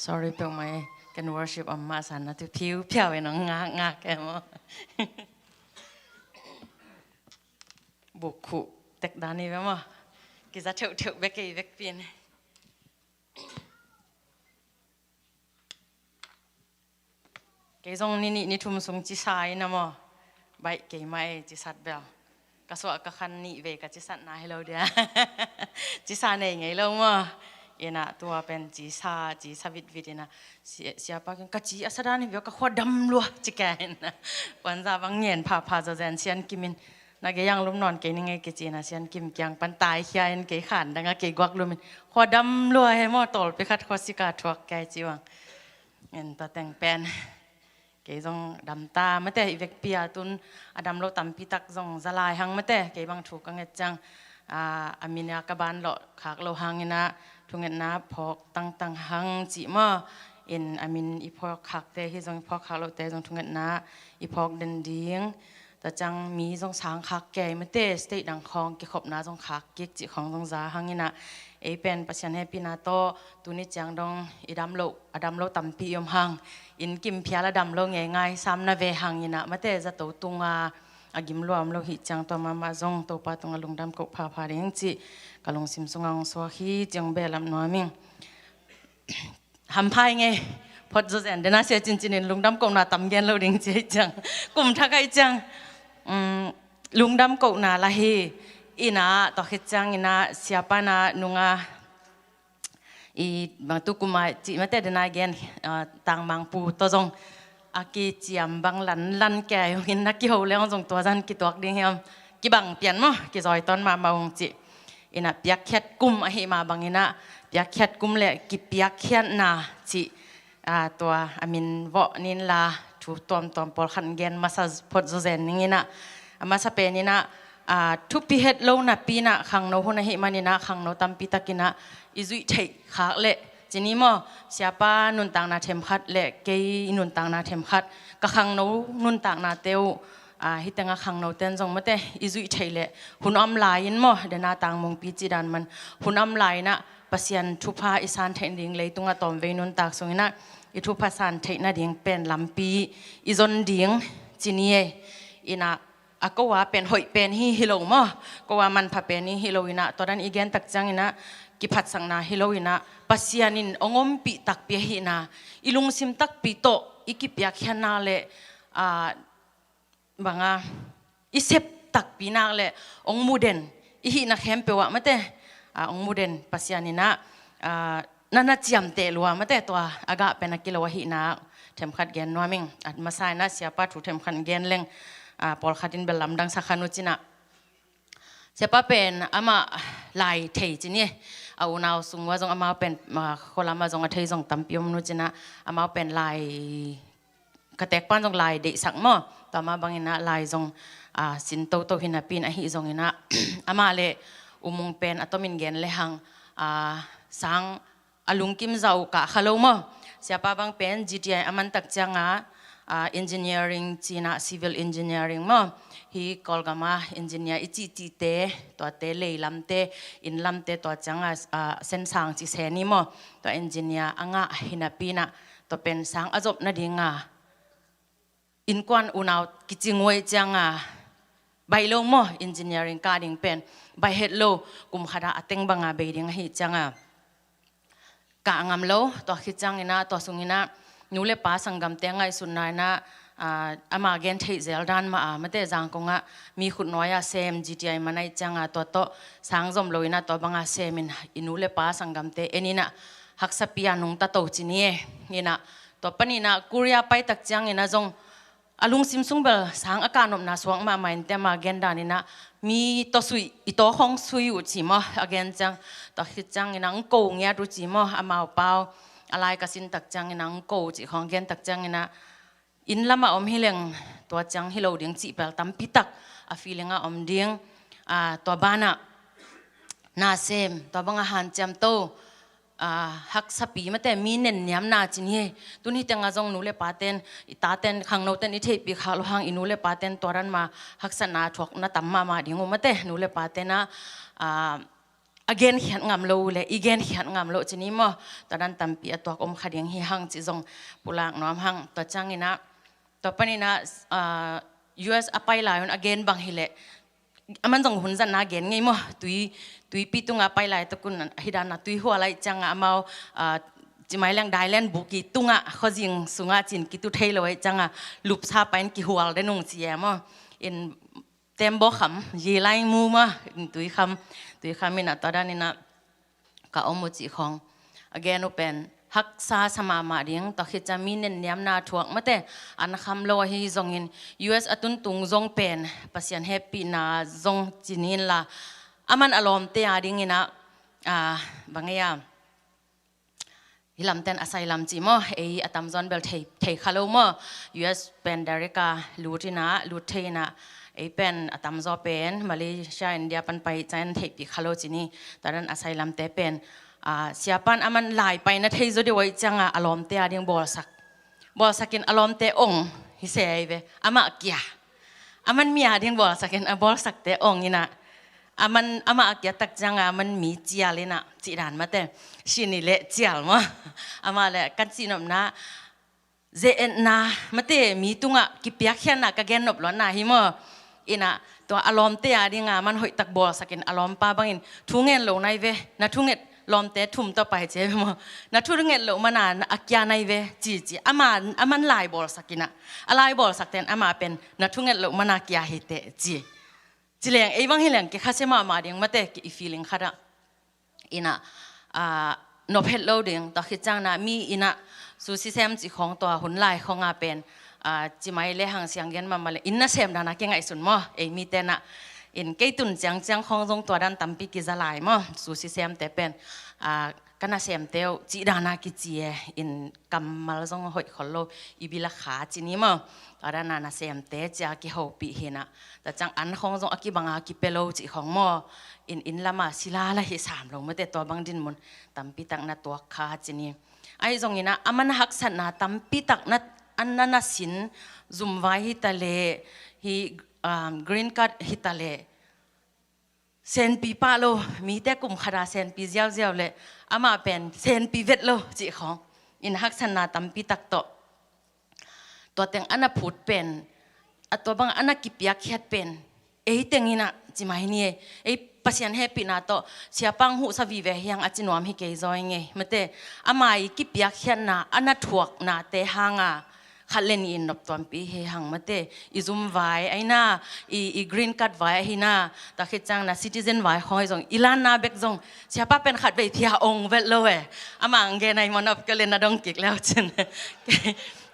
Sorry peuhmah ei, ken worship om mah san na tu phiu phiau in hong ngak ngak e maw. Buk khuh tek dan hi ve maw. Kiza theuhtheuh bek ei vekpi in. Kei zong ni nih ni thum sung cisa in a maw. Baih keimah ei cisat bel. Ka suah ka khan nih vei ka cisatna hi lo dia. Cisa nei ngei lo maw. Ina tua pen cisa, cisa vitvit ina. Sia-, siapa kin ka ci a sadan hi bia ka khua dam lua ci ka ina. Puanza bang ngen phapha zawzen Sian Kim in. Na gei ang lum nawn kei ning ei kici ina Sian Kim kiang pan taikhia in kei khan dang a kei guak lum in. Khua dam lua he maw tawlpi khat khua sika thuak kei ci bang. En tua teng pen. Kei zong dam ta mate i vekpi a tun a dam lo tampi tak zong za lai hang mate kei bang thu ka nget ciang, a, a min a ka ban lawh khak lo hang ina thungetna phawk tangtang hang cih maw. In a min i phawk khakte hi zong i phawk khak lohte zong thungetna i phawk den ding. Tua ciang mi zong sang khak kei mate state dang khawng kikhopna zong khak kik cih khawng zong za hang ina ei pen Pasian hehpihna tawh tuni ciang dong i dam lo, a dam lo tampi i om hang. Inn kim phial a dam lo ngeingai sam na ve hang ina mate zato tunga a gim lua om lo hi ciang tua mahmah zong Topa tunga lungdam koh phapha ding cih ka lungsim sunga hong suak hi ciang behlap nuam ing. Hamphai ngei phot zawzen dena sia cincin in lungdam kohna tam gen lo ding ci hi ciang kum thak ahi ciang, um, lungdam kohna la hi ina tua khit ciang ina siapa na nunga i bang tu kuma cih mate dena gen, ah, tangmangpu tawh zong a kiciam bang lanlan kei hong in na kiho leng zong tua zan kituak ding hiam kibang pian maw kizawi tawn mahmah hong cih. Ina piakkhiat kum ahi mah bang ina piakkhiat kum le kipiakkhiatna cih, ah, tua a min vawh nin la thu tuamtuam pawlkhat gen masa phot zawzen ning ina a masa pen ina, ah, thupi het lo napi ina khangno hun ahi man ina khangno tampi tak ina i zuih theih khak le cini maw siapa nuntakna themkhat le kei nuntakna themkhat ka khangno nuntakna teu, ah, hitenga khangno ten zong mate i zuih theih le hun om lai in maw dena tangmungpi ci dan man hun om lai ina Pasian thupha i san theih ding leitunga tawmvei nuntak sung ina i thupha san theih nading pen lampi i zon ding cini ei ina a kowa pen hoih pen hi hi lo maw kowa manpha pen hi hi lo ina tua dan i gen tak ciang ina kiphatsakna hi lo ina Pasian in ong ompih takpi ahi ina i lungsim takpi tawh i kipiakkhiatna le, ah, banga i sep takpi nak le ong muden i hihna khempeuh ah mate, ah, ong muden Pasian ina, ah, na na ciamteh lua mate tua a gah pen a kilo ahi ina themkhat gen nuam ing at masa ina siapa thu themkhat gen leng, ah, pawlkhat in bel lamdang sakhan uh cina. Siapa pen amah lai thei cini a unau sung ua zong amau pen, ah, khualam a zong a thei zong tampi om nu cina amau pen lai ka tek pan zong lai deihsak maw tua mah bang ina lai zong, ah, sin toto hi napi in ahi zong ina amah le umung pen a tomin gen le hang, ah, sang a lungkim zah uh kah kha lo maw siapa bang pen G T I a man tak cianga, ah, engineering cina civil engineering maw hi Kawlgama engineer i cihcihte tuate leilamte innlamte tua cianga, ah, sensang ci seni maw tua engineer a ngah hi napi ina tua pen sang a zop nadinga innkuan unau kicing uh ei cianga baih lo maw, engineering kah ding pen baih het lo, kum khat ah a teng banga bei ding ahih cianga kah ngam lo. Tua khit ciangin ah, tua sungin ah nu le pa sanggamte ngaihsutna in ah, ah, ama gen theih zel dan mah a, mate, Zangkong ah mi khutnuai ah sem G T I man ahih cianga tua tawh sang zom lo in ah tua banga sem in i nu le pa sanggamte en in ah haksapi a nungta to ci ni e. In ah tua panin ah Korea pai tak ciangin ah zong a lungsim sung bel sang a kah nopna suak mahmah in, te ama gen dan in ah mi tawh sui, i taw khawng sui uh ci maw, a gen ciang, tua khit ciangin ah ng ko ngiat uh ci maw, amau pau a lai ka sin tak ciangin ah ng ko uh cih khawng gen tak ciangin ah inn lamah om hi leng tua ciang hi lo ding cih bel tampi tak a feeling ah om ding. Ah, tua banah nasem, tua banga hanciam to, ah, haksapi, mate, mi nenniamna ci ni e. Tun hi tengah zong nu le paten, i taten, khangnoten i theihpih khak loh hang i nu le paten tua dan ma haksatna thuakna tam mahmah ding uh, mate, nu le paten ah, ah, a genkhiat ngam lo uh le i genkhiat ngam lo ci ni maw, tua dan tampi a tuak om kha ding hi hang cih zong pulak nuam hang. Tua ciangin ah, tua panin ah, ah, U S a pai lai un a gen bang hi leh, aman zong hun zatna gen ngei maw, tui, tuipi tunga pai laitak un, hi dan a tuihual ahih cianga amau, ah, ci mai leng dailen buki tungah khuazing sungah cin kitu thei lo ahih cianga lupsa pai in kihual den ung ci e maw. In tembaw kham, yi lai mu maw, in tuikham, tuikham in ah tua dan in ah ka om uh cih khawng a gen uh pen haksa sa mahmah ding, tua khit ciang mi nenniamna thuak, mate, an kham lo ahi zongin U S a tuntung zong pen Pasian hehpihna zong ci ni inla, aman a lawmte a dingin ah, ah, bang ei a, hi lamten a sai lam ci maw, ei a tamzaw in bel thei, thei kha lo maw, U S pen direct a lut in ah, lut thei in ah, ei pen a tamzaw pen Malaysia, India pan pai ciang theihpih kha lo ci ni. Tua dan a sai lamte pen, ah, siapan aman lai paina thei zaw deuh ahih cianga a lawmte a ding bawlsak, bawlsakin a lawmte ong hi se ahi ve, amah kia, aman mi a ding bawlsakin a bawlsakte ong in ah, aman, amah a kia tak cianga aman mi cial in ah cih dan, mate, sini le cial maw, amah le kan cihnopna ze-etna, mate, mi tungah kipiakkhiatna ka gennop luatna hi maw. In ah tua a lawmte a dinga man hoihtak bawlsakin a lawmpa bangin thu ngen lo nai ve, na thunget, lawmte thum tawh pai ci e maw, na thunget loh mana a kia nai ve ci ci, ama, aman lai bawlsakin ah, a lai bawlsakten ama pen na thunget loh mana kia hi teh ci. Ci leng ei bang hi leng kikhasia mahmah ding, mate, ki i feeling khat ah. In ah, ah, nop het lo ding, tua khit ciangin ah mi in ah sushi sem cih khawng tua hun lai khawng a pen, ah, ci mai le hang siang gen mahmah le inn nasem dana kingaihsun maw, ei miten ah. In kei tun ciangciang khawng zong tua dan tampi kiza lai maw, sushi semte pen, ah, ka nasemte uh cih dana kici e, in kammal zong hoih khol lo, i bil a kha ci ni maw. Tua dana nasemte cia kihopih hi in ah, tua ciang an khawng zong a kibanga kipia lo cih khawng maw. In, inn lama sila la hi sam lo, mate, tua bang dinmun tampi tak na tuak kha ci ni. Ahi zongin ah aman haksatna tampi tak na, an na, na sin, zumvai hi ta leh, hi, um, green card hi ta leh, senpi pah lo, mite kum khat a senpi ziauziau leh amah pen senpi vet lo cih khawng, in haksatna tampi tak tawh tua teng a na phut pen, a tua bang a na kipiakkhiat pen ei teng in ah ci mai ni e. Ei Pasian hehpihna tawh siapa hong huhsa vive hi hang, a ci nuam hi kei zaw ing ei, mate. Ama i kipiakkhiatna, a na thuaknate hanga khat le nih in nop tuampi hi hang, mate. I zumvai ahi na, i, i green card vai ahi na, tua khit ciang na citizen vai khawng ahi zong, i lanna bek zong siapa pen khatvei phia ong vet lo e. Ama ang gen ahi maw, nop kei le na dong kik le uh cin.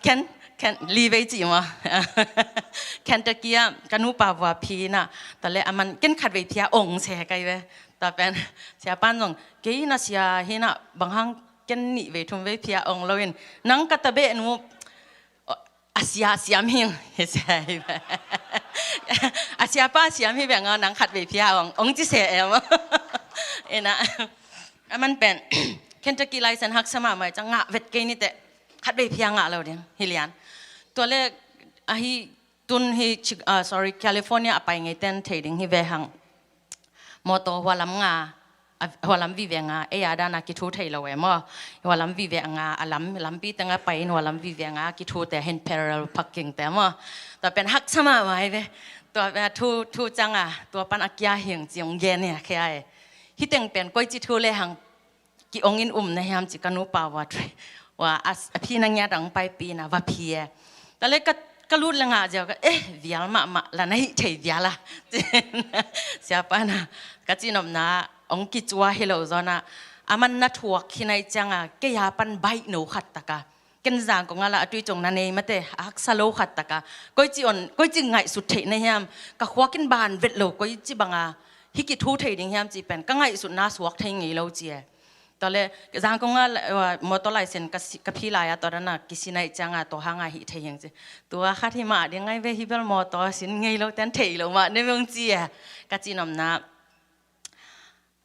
Ken, ken, li vei ci maw. Kentucky ah ka nupa vua phi na, tua le aman ken khatvei phia ong se kai ve. Tua pen siapan zong, kei na sia hi na, bang hang ken nih vei thum vei phia ong lo in, nang ka tabeh nu, a sia siam hing hi se hi ve. A siapa siam hi ve nga, nang khatvei phia ong, ong ci se em. In ah, aman pen Kentucky license haksa mahmah ciang ngah vet kei ni teh, khatvei phia ngah lo ding hi lian. Tua le ahi tun hi Chi-, ah, sorry, California a pai ngeiten thei ding hi ve hang. Mawtaw hualam nga, a, hualam vive nga, ei a dana kithu thei lo e maw. Hualam vive nga, a lam, lampi tengah pai in hualam vive nga, kithute hin parallel parking te maw. Tua pen haksa mahmah hi ve. Tua, eh, thu, thu ciang a, tua pan a kia hing ci hong gen hi a, khia e. Hih teng pen koici thu le hang ki ong in um na hiam ci ka nupa ua thu, ua a, a phi na ngiat a hong paipih na va phi e. Tua le ka, ka lut le ngah ziau ka, eh, vial mahmah la na hih thei vial a. Siapa na, ka ci nopna, hong kicua hi lo zaw na, a man na thuak hi nai ciang a, kei a pan baih no khat tak a. Ken Zangkong a la a tui cong na nei mate, a haksa lo khat tak a. Koici on, koici ngaihsut theih na hiam, ka khuak in ban vet lo, koici bang a, hih kithu thei ding hiam ci pen, ka ngaihsut na suak thei ngei lo ci e. Tua le, Zangkong a la, uh, motor license ka si, ka phi lai a, tua dan a kisi nai ciang a, tua hang a hih thei hing ci. Tua khat hi mah ding ngai ve, hih bel motor sin ngei lo, ten thei lo mah, ne mong ci e. Ka ci nopna.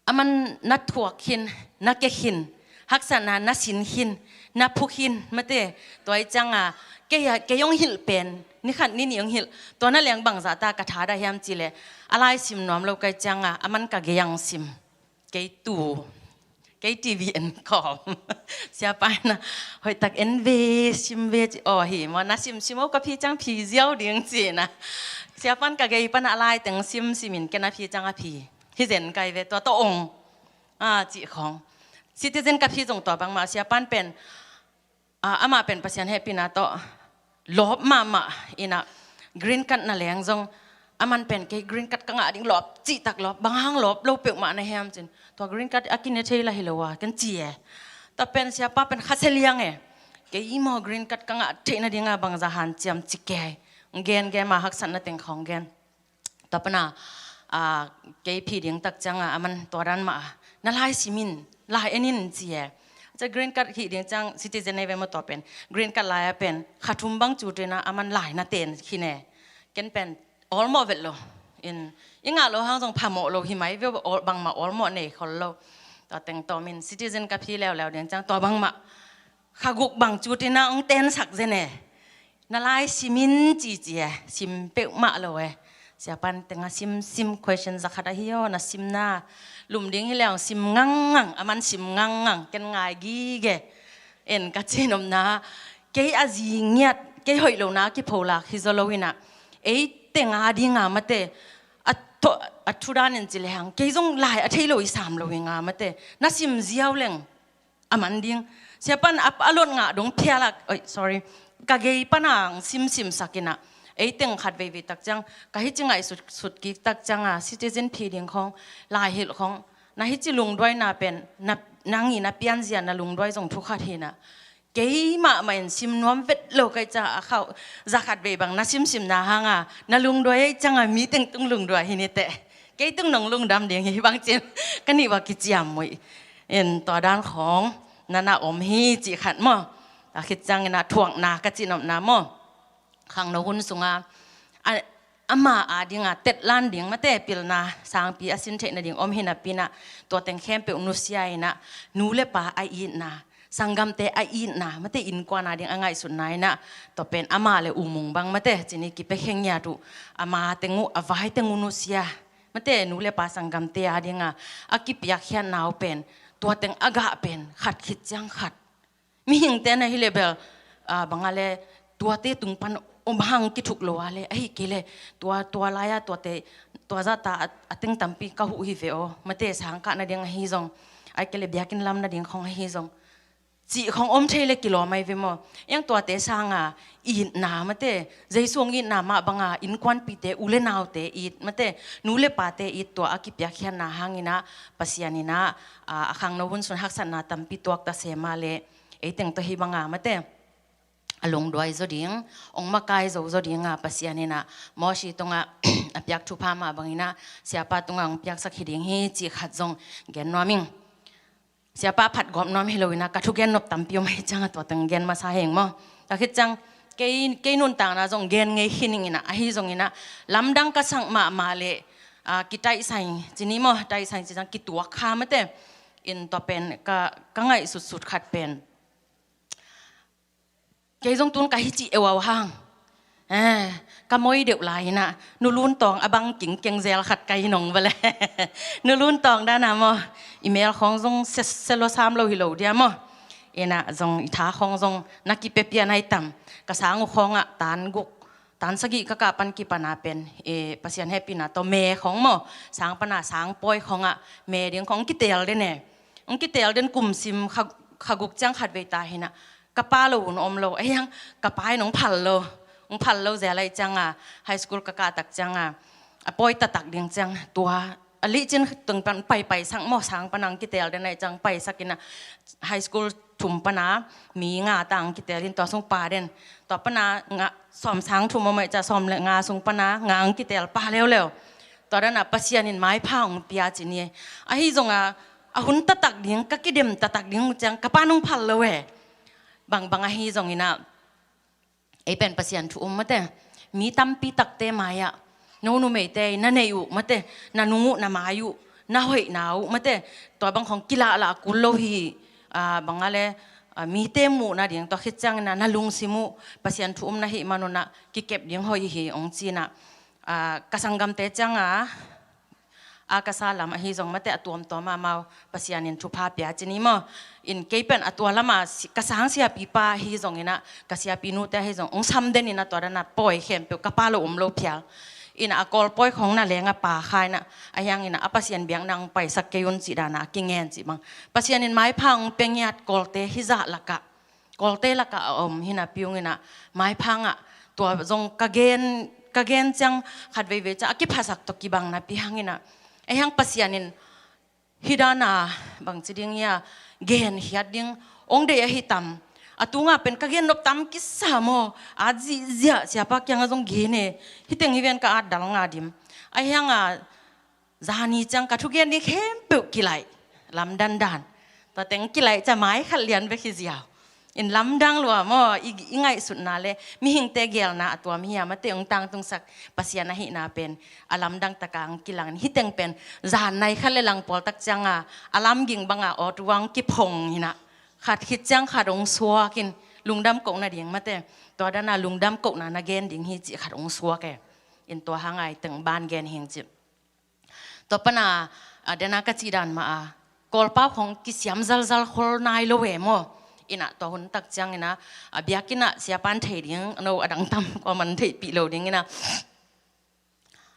A man na thuak khin, na ke khin, haksatna na sin khin, na phu khin, mate, tua i ciang a, kei a, kei hong hilh pen, ni khat ni nih hong hilh, tua na leng bangzah ta ka tha dah hiam ci le, a lai sim nuam lo kai ciang a, a man ka gei ang sim, kei tu, kei T V en khawm. Siapa na, hoih tak en ve, sim ve ci, aw hi, maw na sim sim o ka phi ciang phi ziau ding ci na. Siapa na ka gei pan a lai teng sim sim in ken a phi ciang a phi. Hi zen kai ve tua tawh ong. A, cih khawng. Citizen ka phi zong tua bangmah, siapa na pen, a, amah pen Pasian hehpihna tawh lawp mahmah in a, green card na leng zong, a man pen kei green card ka ngah ding lawp, cih tak lawp, bang hang lawp lo peuhmah na hiam cin. Tua green card a kine thei la hi lo a, ken ci e. Tua pen siapa pen khasia liang e. Kei maw green card ka ngah theih nading a bangzah hanciam ci kei. Gen gen ma haksatna teng khawng gen. Tua pan a, a, kei phi ding tak ciang a, a man tua dan mah a, na lai sim in, lai en in ci e. Cia green card hih ding ciang citizen nei ve maw tua pen. Green card lai a pen, kha thum bang cu tina a man lai na ten khin e. Ken pen, awlmawh vet lo. In, i ngah lo hang zong phamawh lo hi mai ve, awl, bangmah awlmawh nei khol lo. Tua teng tawm in, citizen ka phi leuleu ding ciang, tua bangmah. Kha guk bang cu tina hong tensak zen e. Na lai sim in ci ci e, sim peuhmah lo e. Siapa na teng a sim, sim question za khat ahi aw, na sim na. Lum ding hi leng sim ngangngang, a man sim ngangngang, ken ngai gige. En ka ci nopna, kei a zi ngiat, kei hoih lo na kipholak hi zaw lo in a. Ei teng a ding a mate, a thu, a thu dan in ci le hang, kei zong lai a thei lo i sam lo i nga mate. Na sim ziau leng. A man ding. Siapa na a, a lot ngah dong phialak, oi, sorry. Ka gei pan a hong simsim sak in a. Ei teng khat veivei tak ciang, ka hici ngaihsut, sut kik tak ciang a, citizen phi ding khawng, lai hilh khawng. Na hici lungduai na pen, na, nang i na pianzia na lungduai zong thu khat hi na. Kei mahmah in sim nuam vet lo kai ciang a khauh, za khat vei bang na simsim na hang a, na lungduai ei ciang a mi teng tung lungduai hi ni teh. Kei tung nong lungdam ding hi bang cin, ka nih va kiciam muih. In tua dan khawng, na na om hi cih khat maw. A khit ciangin a thuakna ka cih nopna maw. Khangno hun sunga, a, ama a dinga tetlan ding mate pilna, sangpi a sin theih nading om hi napi in a, tua teng khempeuh nusia in a, nu le pa a itna, sanggamte a itna, mate innkuan a ding a ngaihsutna in a, tua pen ama le u mung bang mate, cini kipia khengiat uh, ama teng uh, a vai teng uh nusia. Mate, nu le pa sanggamte a dinga, a kipiakkhiatna uh pen, tua teng a gah pen, khat khit ciang khat. Mihingte na hi le bel, a, bang a le, tuate tung pan om hang kithuk lo a le, ahi kei le, tua, tua lai a, tuate, tua zah ta a, a teng tampi ka huh hi ve aw, mate sangkah nading ahi zong, ahi kei le biakinn lam nading khawng ahi zong. Cih khawng om thei le kilawm ahi ve maw. Eng tuate sanga itna mate, Jesu hong itna mah banga innkuanpite u le naute it mate, nu le pate it tua a kipiakkhiatna hangin a Pasian in a, a, a khangno hun sun haksatna tampi tuak ta se mah le, ei teng tawh hi banga mate, a lungduai zaw ding, hong makai zo zaw dinga Pasian in a Mosi tunga a piak thupha mah bangin a siapa tunga hong piaksak hi ding hi cih khat zong gen nuam ing. Siapa phat gawp nuam hi lo in a, ka thugen nop tampi om ahi ciang a tua teng gen masa heng maw. Ka khit ciang, kei, kei nuntakna zong gen ngei hi ning in a, ahi zongin a, lamdang ka sak mahmah le, a, kitaihsai, cini maw, taihsai ci ciang kituak kha mate. In tua pen, ka, ka ngaihsutsut khat pen. Kei zong tun ka hi cih euau hang. Eh, ka moi deuh lai in a, nulun tawng a bang kingkeng zel khat ka hi nong vale. Nulun tawng dan a maw, i mel khawng zong se, se lo sam lo hi lo dia maw. In a zong i tha khawng zong na kipepia nai tam. Ka sang uh khawng a tan guk, tan sagih ka kah pan kipana pen, eh, Pasian hehpihna tawh me khong maw, sang pana sang pawi khongah me ding khong kiteel den e. Hong kiteel den kum sim kha, kha guk ciang khat vei ta hinah ka pa lo un om lo. Ahiang ka pa in hong phal lo. Hong phal lo zel ahi cianga high school ka kah tak cianga a pawi taktak ding ciang tua a lihcin tung pan pai paisak maw, sang pana hong kiteel den ahi ciang paisak inah high school thum pana mi nga ta hong kiteel in tua sung pa den. Tua pana nga sawm sang thum om ahi ciang sawm le nga sung pana nga hong kiteel pa leuleu. Tua dana Pasian in maipha hong pia ci ni. Ahi zonga a hun taktak ding, ka kidem taktak ding uh ciang ka pa nong phal lo e. Bangbang ahi zonginah ei pen Pasian thu um mate. Mi tampi takte mai-ah no numeite na nei uh mate, na nung uh, na mai uh, na hoihna uh mate, tua bang khong kilahlah kul lo hi. Ah, banga le, ah, mite muhna ding tua khit ciangina na lungsim uh Pasian thu um na hih manunah kikep ding hoih hi hong cinah, ah, ka sanggamte cianga a ka sa lam ahi zong mate a tuamtuam amau Pasian in thupha pia ci ni maw. In kei pen a tua lama si, ka sang siapipa ahi zonginah ka siapinute ahi zong hong sam deninah tua dana pawi khempeuh ka pa lo um lo phial. Inah a Kawl pawi khong na lenga pa kha inah a hianginah a Pasian biakna hong paisak kei un cih dana a kingen cih bang Pasian in maipha hong pia ngiat Kawlte hizah lakah Kawlte lakah a om hinapi unginah maipha ngah. Tua zong ka gen, ka gen ciang khat veivei ciang a kiphasak tawh kibang napi hanginah ei hang Pasian in hih dana bangci ding ia gen hiat ding hong deih ahi tam. A tunga pen ka gen nop tam kisa maw, a zihziah siapa kianga zong gen e. Hih teng hi ven ka at dal nga dim. Ahi hanga zani ciang ka thugen ding khempeuh kilaih, lamdan dan. Tua teng kilaih ca mai khat lian bek hi ziau. In lamdang lua maw, i, i ngaihsutna le mihingte gelna a tuam hi a mate hong tangtungsak Pasian ahihna pen a lamdang taka hong kilang in hih teng pen zan nai khat le lang pawl tak cianga a lamging banga awtuang kiphong hinah khat khit ciang khat hong suak in lungdam kohna ding mate. Tua dana lungdam kohna na gen ding hi cih khat hong suak e. In tua hanga i teng ban gen hing cih. Tua pana, a, dena ka cih dan mah a Kawlpau khong kisiam zalzal khol nai lo e maw. Inah tua hun tak cianginah a biakinnah siapan thei ding no a dang tam kua man theihpih lo dinginah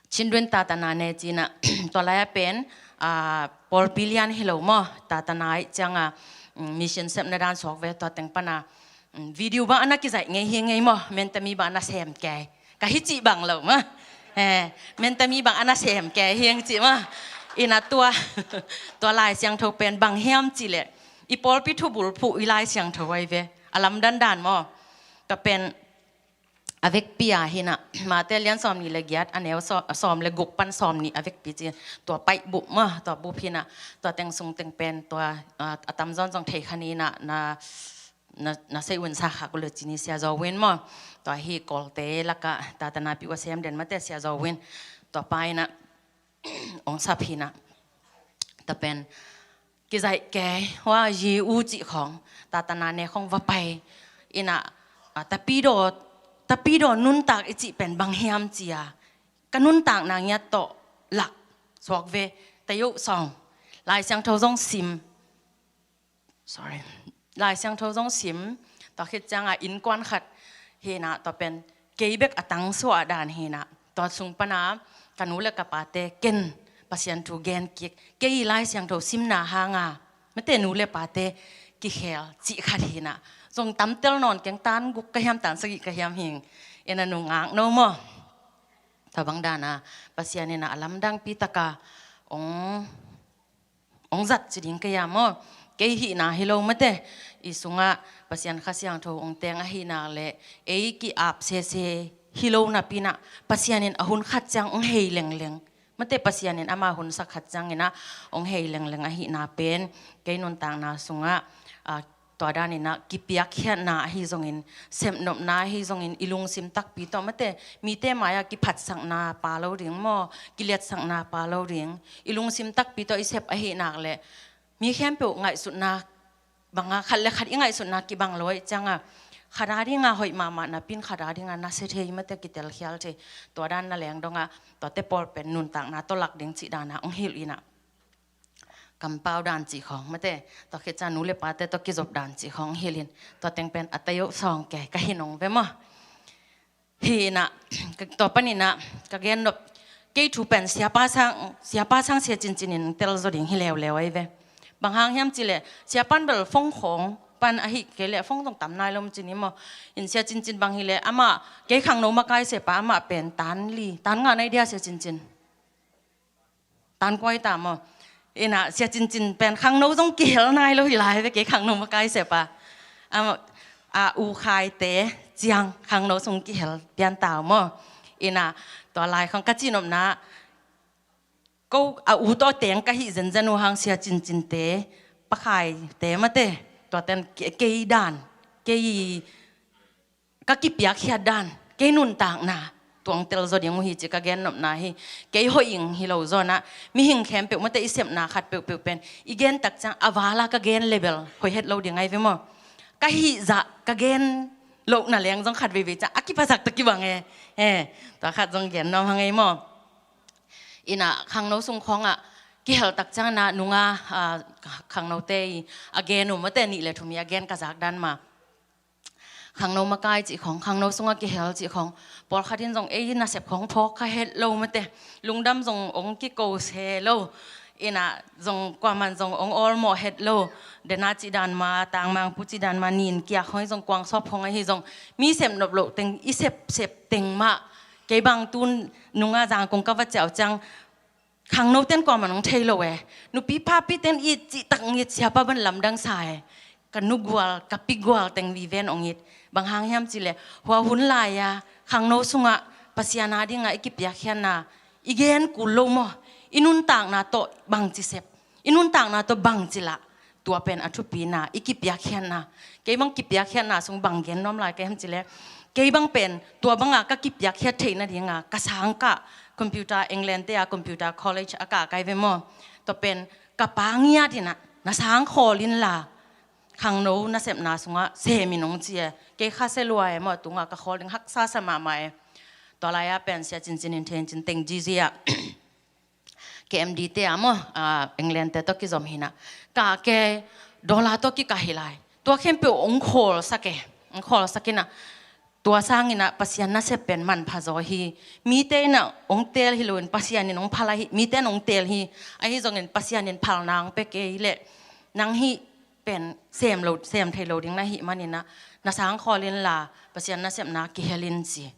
Chin Duin Tatana ne cinah tua lai-a pen, a, pawlpi lian hi lo maw, Tatana ih cianga, mm, mission sepna dan suak ve tua teng pana, mm, video bang a na kizaih ngei hi ngei maw, mentami bang a na sem kei. Ka hi cih bang lo mah. Eh, mentami bang a na sem kei hiang cih mah. Inah tua, tua Lai Siangtho pen bang hiam cih leh i pawlpi thubul phuh i Lai Siangtho ahi ve. A lamdan dan maw. Tua pen a vekpi a hinah Mate lian sawm nih le giat a neu sawm, sawm le guk pan sawm nih a vekpi ci. Tua paih bup mah, tua bup hinah tua teng sung teng pen tua, a, a tamzawn zong thei kha ninah na na, na sei un sa khak uh le cini Sia Zo Win maw. Tua hi Kawlte lakah Tatana pi uh a sem den mate Sia Zo Win. Tua pa inah ong sap hinah. Tua pen kizaih kei hua yi u cih khong Tatana ne khong va pai. Inah, a, tapidaw, tapidaw nuntak i cih pen bang hiam cia ka nuntakna ngiat tawh lak suak ve. Tayo sawng Lai Siangtho zong sim. Sorry. Lai Siangtho zong sim, tua khit cianga innkuan khat hinah tua pen kei bek a tangsuah dan hinah tua sung pana ka nu le ka pate ken Pasian thu gen kik kei Lai Siangtho simna hanga mate nu le pate kikhel cih khat hinah zong tamtel nawn keng tan guk ka hiam tan sagih ka hiam hing. Ena nungak no maw. Tua bang dana Pasian inah a lamdangpi taka ong ong zat ci ding kei a maw. Kei hihna hi lo mate. I sungah Pasian Kha Siangtho ong teng ahihna le ei ki-ap sese hi lo napinah Pasian in a hun khat ciang ong hei lengleng mate. Pasian in ama hun sak khat cianginah ong hei lengleng ahihna pen kei nuntakna sungah, a, tua daninah kipiakkhiatna ahi zongin, sepnopna ahi zongin, i lungsim takpi tawh mate, mite mai-ah kiphatsakna pa lo ding maw, kiliatsakna pa lo ding, i lungsim takpi tawh i sep ahi nak le mi khempeuh ngaihsutna banga khat le khat i ngaihsutna kibang lo ahi cianga khat a dinga hoih mahmah napin khat a dinga nasia thei mate, kitelkhial thei. Tua dan na leng donga tuate pawl pen nuntakna tawh lak ding cih dana ong hilh inah kampau dan cih khawng mate, tua khit ciang nu le pate tawh kizop dan cih khawng hilhin, tua teng pen a tayo sawng kei ka hi nong ve maw. Hi inah, tua paninah ka gen nop, kei thu pen siapa sang, siapa sang sia cincin in tel zaw ding hi leuleu ahi ve. Bang hang hiam cileh siapa in bel phone khawng pan ahi kei leh phone zong tam nai lo cin hi maw. In sia cincin bang hileh amah kei khangno makai sepa amah pen tan li tan nga nai dia sia cincin. Tan kuai ta maw. Inah sia cincin pen khangno zong kihel nai lo hi lai ve kei khangno makai sepa. Amah a u khaite ciang khangno sung kihel pian tau maw. Inah tua lai khang ka cinopna ko a u tawh teng ka hih zenzen uh hang sia cincinte pakhaite mate. Tua ten kei dan kei ka kipiakkhiat dan kei nuntakna tuang tel zaw ding uh hi ci ka gen nopna hi. Kei hoih ing hi lo zawnah mihing khempeuh mate i sepna khat peuhpeuh pen i gen tak ciang a vala ka gen level hoih het lo ding ai ve maw. Ka hih zah ka gen lohna leng zong khat veivei ciang a kiphasak ta kibang e. He, tua khat zong gen nuam hang ei maw. Inah khangno sung khawngah kihel tak ciang inah nunga khangnote i a gen uh mate nih le thum i a gen ka zak dan ma. Khangno makai cih khawng khangno sungah kihel cih khawng pawlkhat in zong ei nasep khawng phawk kha het lo mate. Lungdam zong ong kiko se lo. Inah zong kuaman zong ong awlmawh het lo. Dena cih dan ma tangmangpu cih dan ma nin kiak khawng zong kuang sawp khawng ahi zong mi sep nop loh teng i sepsep teng mah. Kei bang tun nunga zangkong ka va ciau ciang khangno ten kuaman ong thei lo e. Nupi papi ten it cih tak ngit siapa ban lamdang sa e. Ka nugual ka pigual teng viven ong it. Bang hang hiam cileh hua hun lai-a khangno sungah Pasian a dingah i kipiakkhiatna i gen kul lo maw. I nuntakna tawh bangci sep i nuntakna tawh bangci lah. Tua pen a thupina i kipiakkhiatna. Kei bang kipiakkhiatna sung bang gen nuam lai ka hiam cileh kei bang pen tua banga ka kipiakkhiat theih nadinga ka sangkah computer England te a computer college a kah kai ve maw. Tua pen ka pa ngiat inah na sang khawl inla khangno nasepna sungah semin ong ci e. Kei kha se lua e maw tunga ka khawl ding haksa sa mahmah e. Tua lai-a pen sia cincin in thencin teng zizi ah K M D te ah maw England te tawh kizom hinah ka ke dollar tawh kikah hi lai. Tua khempeuh ong khawlsak e. Ong khawlsak inah tua sanginah Pasian nasep pen manpha zaw hi. Mite inah ong teel hi loin Pasian in ong phal ahi mite in ong teel hi. Ahi zongin Pasian in phalna ong pe kei leh nang hih pen sem lo sem thei lo ding na hih maninah na sang khawl inla Pasian nasepna kihel in ci.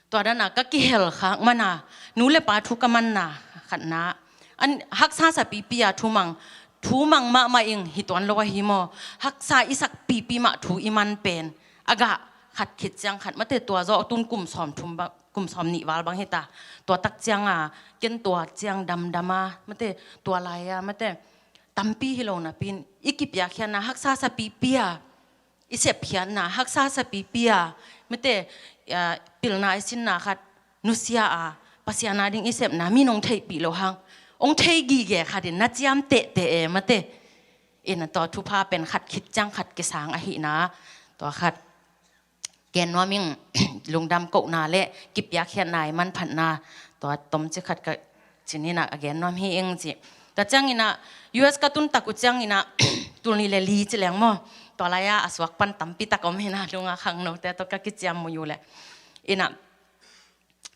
Tua dana ka kihel khak mana nu le pa thu ka manna khatna an haksa sa pipi a thumang thumang mahmah ing hi tuan lo ahi maw. Haksa i sak pipi mah thu i man pen a gah khat khit ciang khat mate tua zawh tun kum sawm thum bang kum sawm nih val bang hita. Tua tak cianga ken tua ciang damdama mate tua lai-a mate tampi hi lo napi in i kipiakkhiatna haksa sa pipi a i sepkhiatna haksa sapipi a mite pilna i sinna khat nusia a Pasian a ding i sepna mi nong theihpih lo hang ong thei gige khatin na ciam tehteh e mate. Ina tua thupha pen khat khit ciang khat kisang ahihna tua khat gen nuam ing. Lungdam kohna le kipiakkhiatna i manphatna tua tomci khat ka cin ina a gen nuam hi ing ci. Tua ciangina U S ka tun tak uh ciangina tulni le li ci leng maw. Tua lai-a a suak pan tampi tak om hina lunga khangnote tawh ka kiciam mui uh le ina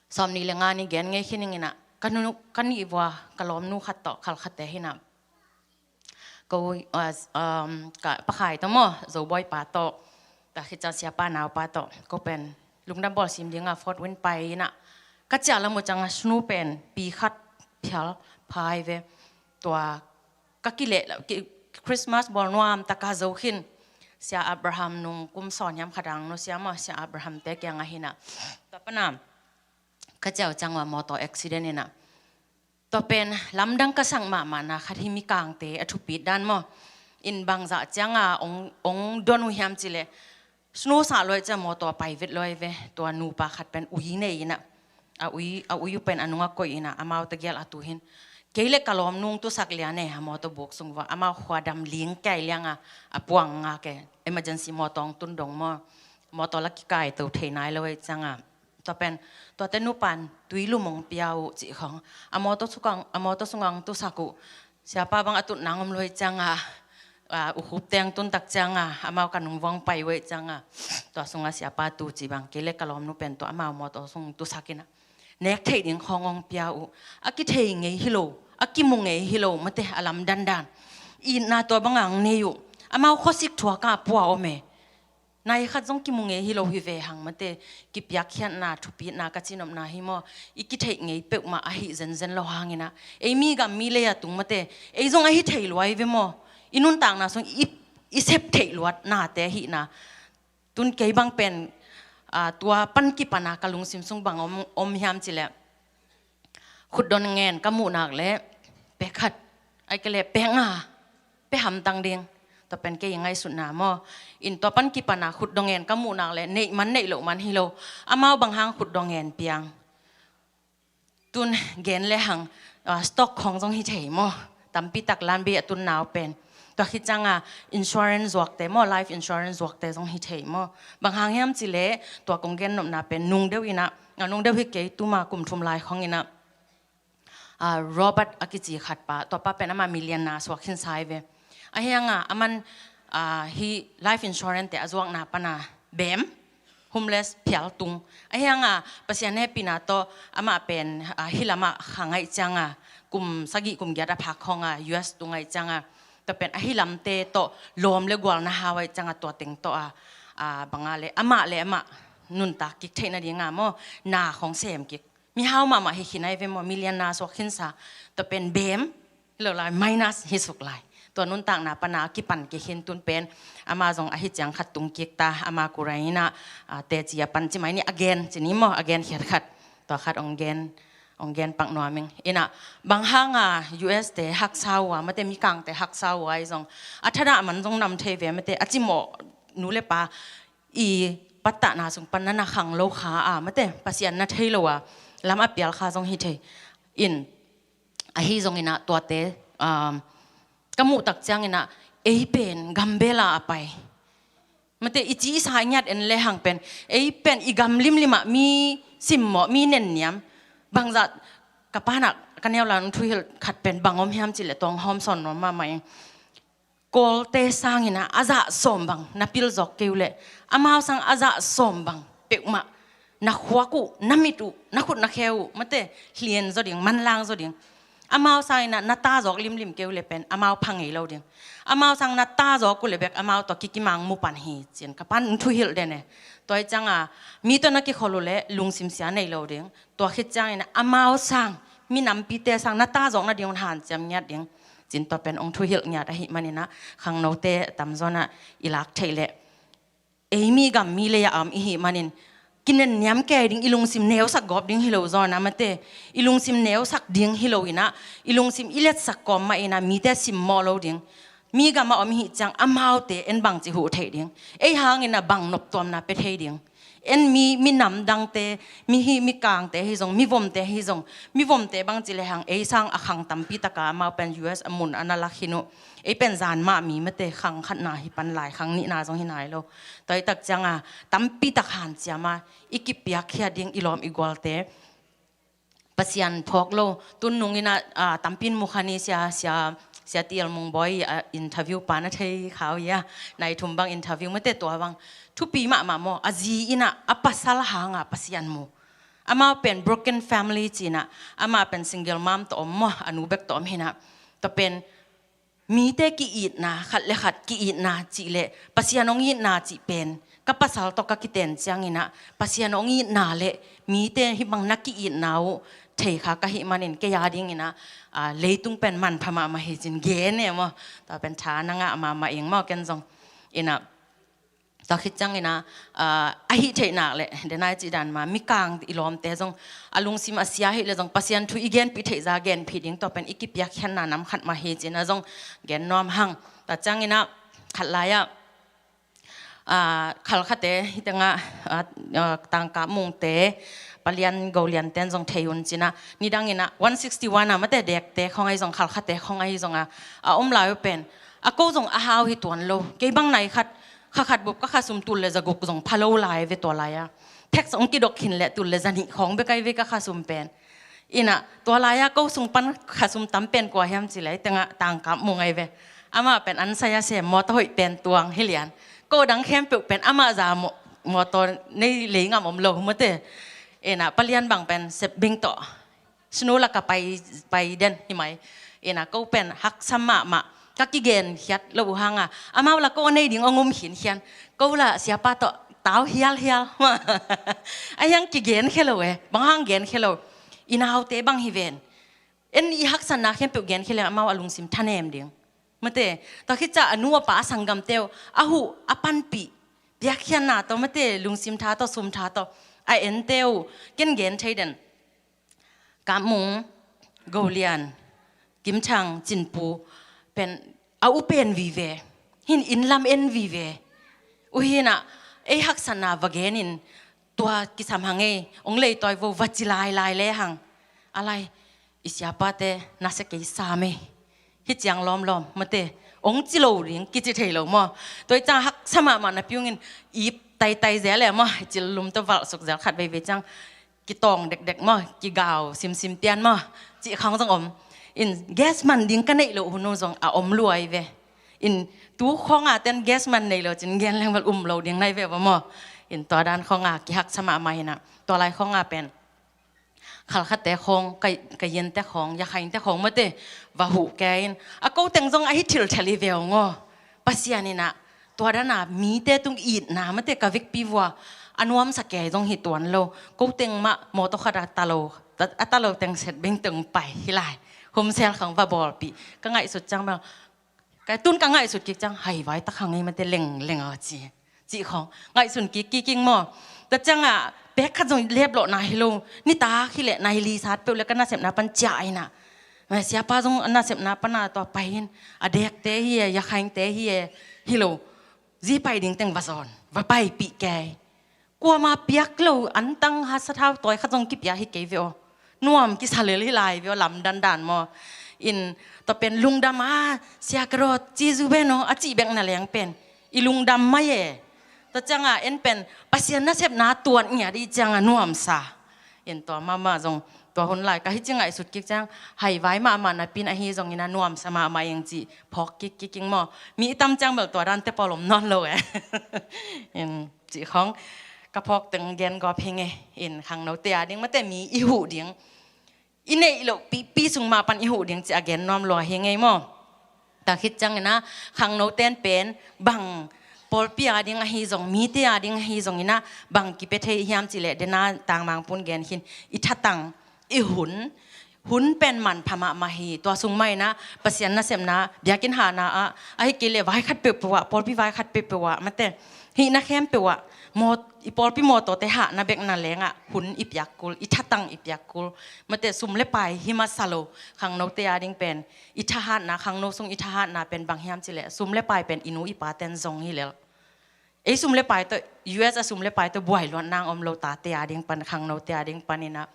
sawmni le nga ni gen ngei khin ing ina ka nu ka nih vua ka lawmnu khat tawh khalkhate hina ko pakhai tawh maw Zobawi pa tawh ta khit ciang siapa naupa tawh ko pen lungdam bawl sim dinga Fort Wayne pai ina ka ciah lam uh cianga snu pen pi khat phial phai ve. Tua ka kileh Christmas bawl nuam taka zo khin. Sia Abraham nung kum sawn hiam khat ang nusia maw Sia Abraham te kianga hina tua pana ka ciah uh cianga motor accident ina tua pen lamdang ka sak mahmahna khat hi mikangte a thupit dan maw. In bangzah cianga ong don uh hiam cileh snu sah luai ciang motor pai vet luai ve. Tua nupa khat pen ui nei ina a ui a ui uh pen a nunga koih ina amau tagial a tuhin kei le ka lawm nung tusak lian e a motor buk sung vua amau khuadam ling kei lianga a puang nga ke emergency motor ong tun dong maw. Motor la kikai to thei nai lo e cianga tua pen tuate nupan tui lumong pia uh cih khong a mawtaw sungah a mawtaw sungah ang tusak uh. Siapa bang a tutna ngom luai cianga Ukhup teng tun tak cianga amau ka nungvuang pai uh ei cianga, tua sunga siapa tu ci bang kei le ka lawmnu pen tua amau mawtaw sung tusak inah nek theih ding khawng hong pia uh. A kithei ngei hi lo, a kimu ngei hi lo, mate, a lam dandan itna tua banga hong nei uh. Amau khuasik thuaka pua om e. Nai khat zong kimu ngei hi lo hi ve hang, mate, kipiakkhiatna, thupitna ka cinopna hi maw, i kitheih ngei peuhmah ahi zenzen lo hanginah ei mi gam mi lei a tung, mate, ei zong ahi thei luai ve maw. I nuntakna sung i, i sep theih luatnate ahihna. Tun kei bang pen tua pan kipana ka lungsim sung bang om, om hiam cileh, khutdon ngen ka muhnak le pekhat, ai ke le peknga, pe hamtang ding. Tua pen kei i ngaihsutna maw. In tua pan kipana khutdon ngen ka muhnak le neih man neih loh man hi lo. Amau bang hang khutdon ngen piang. Tun gen le hang stock khong zong hi thei maw. Tampi tak lanbei a tun nau pen. Tua khit cianga insurance zuakte maw, life insurance zuakte zong hi thei maw. Bang hang hiam cileh tua kong gen nopna pen nung deuh inah, nung deuh hi kei, tuma kum thum lai khong inah Robert a kici khat pa, tua pa pen ama million na suak khin sai ve. Ahianga aman hi life insurance te a zuakna pana bem, homeless phial tung. Ahianga Pasian hehpihna tawh amah pen hi lamah kha ngaih cianga kum sagih kum giat a phak khonga U S tu ngaih cianga tua pen ahi lamte tawh lawm le gual na hau aih cianga tua teng tawh a banga le amah le amah nuntak kik theih nadinga maw, na khong sem kik. Mihau mahmah hi khin ai ve maw, million na suak khinsa. Tua pen bem hi lo lai, minus hi suk lai. Tua nuntakna pana kipan kikhin tun pen ama zong ahi ciang khat tung kik ta, ama kurai inah teci a pan ci mai ni, a gen ci ni maw, a gen khiat khat. Tua khat ong gen, ong gen pak nuam ing. Inah bang hanga U S te haksa uh a, mate, mikangte haksa uh a i zong a thadah man zong nam thei ve, mate, a cimawh nu le pa i pattahna sung pan na na khang lo kha a, mate, Pasian na thei lo a lam a pial kha zong hi thei. In ahi zonginah tuate ka muh tak cianginah ei pen gambela a pai, mate, i ci i sa i ngiat en le hang pen ei pen i gam limlimah mi simmawh, mi nenniam. Bangzah ka panah ka neu lan thuhilh khat pen bang om hiam cileh tuang hawm sawn nuam mahmah ing. Kawlte sanginah a zah sawm bang na pil zawk kei uh leh, amau sang a zah sawm bang peuhmah na khuak uh, na mit uh, na khut na khe uh, mate, hlian zaw ding, manlang zaw ding. Amau sanginah na ta zawk limlim kei uh leh pen amau pha ngei lo ding. Amau sang na ta zawk uh leh bek amau tawh kikimang mu pan hi, ci-in ka pan thuhilh den e. Tua i cianga mi tawh na kikhol uh leh lungsim sia nei lo ding. Tua khit ciangin amau sang, mi nampite sang na ta zawk nading un hanciam ngiat ding. Cin tua pen ong thuhilh ngiat ahih maninah khangnote tamzawnah i lak theih leh ei mi gam mi lei a om ihih manin kinenniam kei ding, i lungsim neusak gawp ding hi lo zawnah, mate, i lungsim neusak ding hi lo inah, i lungsim i letsak kawm mah inah mite simmawh lo ding. Mi gam a om ihih ciang amaute en bangci huh theih ding, ei hangin a bang noptuamna pia thei ding. En mi, mi namdangte, mi hi, mi kangte hi zong, mi vomte hi zong, mi vomte bangci lehang ei sang a khang tampi taka amau pen U S a mun a na lak hi nuh. Ei pen zan mah mi, mate, khang khatna hi pan lai, khang nihna zong hi nai lo. Tua i tak cianga tampi tak hanciama i kipiakkhiat ding i lawm i gualte Pasian phawk lo. Tun nungin ah, ah, tampin mukhani sia, sia, sia T L Mungbawi, ah, interview pa na thei khau ia. Nai thum bang interview, mate, tua bang thupi mahmah maw. A zi in ah a pasal hanga Pasian mu. Amau pen broken family ci-in ah, amah pen single mom tawh om maw, a nu bek tawh om hi-in ah. Tua pen mite ki-itna, khat le khat ki-itna cih leh Pasian hong itna cih pen ka pasal tawh ka kiten ciangin ah, Pasian hong itna leh mite hih bang na ki-itna uh thei kha ka hih manin kei a dingin ah, ah, leitung pen manpha mahmah hi ci-in gen e maw. Tua pen tha na ngah mahmah ing maw, ken zong. In ah, tua khit ciangin ah, ah, a hih theih nak leh, denai cih dan mah, mikang i lawmte zong a lungsim a sia hi leh zong Pasian thu i genpih theih zah genpih ding, tua pen i kipiakkhiatna nam khat mah hi ci-in ah zong gen nuam hang. Tua ciangin ah khat lai ah, ah, Khalkhate, hih tengah, ah, ah, Tangkap Mungte, Pa Lian, Go Lianten zong thei un ci-in ah, nidangin ah one sixty-one ah, mate, Dekte khawng ahi zong, Khalkhate khawng ahi zong ah, a om lai uh pen a ko zong a hau hi tuan lo. Kei bang nai khat, kha khat bup ka khasum tul le zaguk zong pha lo lai ve tua lai-a. Tax hong kidok khin leh tul le zanih khawng bek ahi ve ka khasum pen. In ah, tua lai-a ko sung pan khasum tam pen kua hiam cih leh, tengah Tangkap Mung ahi ve. Amah pen an sai a sem, mawtaw hoih pen tuang hi lian. Ko dang khempeuh pen amah za maw-, mawtaw nei lei ngam om lo mate. Ina, palian bang pen sep bing tawh snu laka pai, pai den hi mai. Ina, ko pen haksa mahmah, ka kigen khiat lo uh hanga, amau la ko nei ding ong um khinkhian. Ko la siapa tawh tau hialhial. A hiang kigen khia lo e, bang hang gen khia lo. I naute bang hi ven. En i haksatna khempeuh gen khia leng amau a lungsim thanem ding. Mate, tua khit ciang a nu a pa a sanggamte uh, a huh, a panpih, piakkhiatna tawh mate, lungsim tha tawh, sum tha tawh a ente uh, ken gen thei den. Kap Mung, Go Lian, Kim Thang, Cin Pu pen a u pen vive. Hin inn lam en vive. Uh hina, ei haksatna va genin, tua kisam hang ei, ong leitawi vo va ci lailai le hang. A lai, i siapate nasia kei sam ei. Hi ciang lawmlawm mate, ong ci lo ding kici thei lo maw. Tua i ciang haksa mahmah napi ungin, ip taitai zel e maw, i cil lum tawh valh suk zel khat veivei ciang kitawng dekdek maw, kigau simsim pian maw, cih khawng zong om. In gas man ding ka neih loh hun uh zong a om lua hi ve. In tu khawnga ten gas man nei lo cin gen leng val um lo ding nai ve va maw. In tua dan khawnga kihaksa mahmah hina. Tua lai khawnga pen Khalkhatte khawng, Ka-, Kayinte khawng, Yakhainte khawng mate, va huh kei in. A ko teng zong a hi thilthel hi ve ung aw. Pasian ina, tua dana mite tung itna mate ka vekpi vua, a nuamsa kei zong hi tuan lo. Ko teng mah mawtaw khat a ta lo, a ta lo teng set beng teng pai hi lai. Home cell khawng va bawlpih. Ka ngaihsut ciang bel, ka tun ka ngaihsut kik ciang, haivai tak hang ei mate leng, leng a ci. Cih khawng, ngaihsun kik, kik ing maw. Tua ciangah, pek khat zong leplawhna hi lo, nitak hi leh, nai li sat peuh le ka nasepna pan ciah aina. Mah siapa zong a nasepna pana tua pai in, a dekte hi e, Yakhainte hi e, hi lo. Zi pai ding teng va zawn, va paipih kei. Kuama piak lo, antang ha sathau tawi khat zong kipia hi kei ve aw. Nuam kisa lel hi lai ve aw, lamdan dan maw. In, tua pen lungdam a, sia ka rawt, ci zu ve no, a cih bek na leng pen. I lungdam mai e. Tua cianga, en pen, Pasian nasepna tuan ngiat i cianga nuamsa. In tua mahmah zong, tua hun lai, ka hi ci ngaihsut kik ciang, haivai mahmah napin ahi zongin a nuamsa mahmah ing ci, phawk kik kik ing maw. Mi i tam ciang bel tua dan te pawl om nawn lo e. In, cih khawng, ka phawk teng gen gawp hi nge, in khangnote a ding, mate mi i huh ding. I neih loh pipi sung mah pan i huh ding ci a gen nuam lua hi ngei maw. Tua khit ciangina, khangnoten pen, bang, pawlpi a ding ahi zong, mite a ding ahi zongina, bang kipia thei hiam ci leh, dena tangmang pun gen khin, i thatang, i hun, hun pen manpha mahmah hi, tua sung mah ina, Pasian nasepna, biakinn hahna ah, ahi kei leh vai khat peuhpeuh ah, pawlpi vai khat peuhpeuh ah, mate, hihna khempeuh ah, maw, i pawlpi mawtawte hahna bekna lengah, hun i piak kul, i thatang i piak kul, mate, sum le pai hi masa lo, khangnote a ding pen, i thahatna, khangno sung i thahatna pen bang hiam ci leh, sum le pai pen i nu i paten zong hi lel. Ei sum le pai tawh, U S a sum le pai tawh buai luat nang om lo tate a ding pan, khangnote a ding pan ina.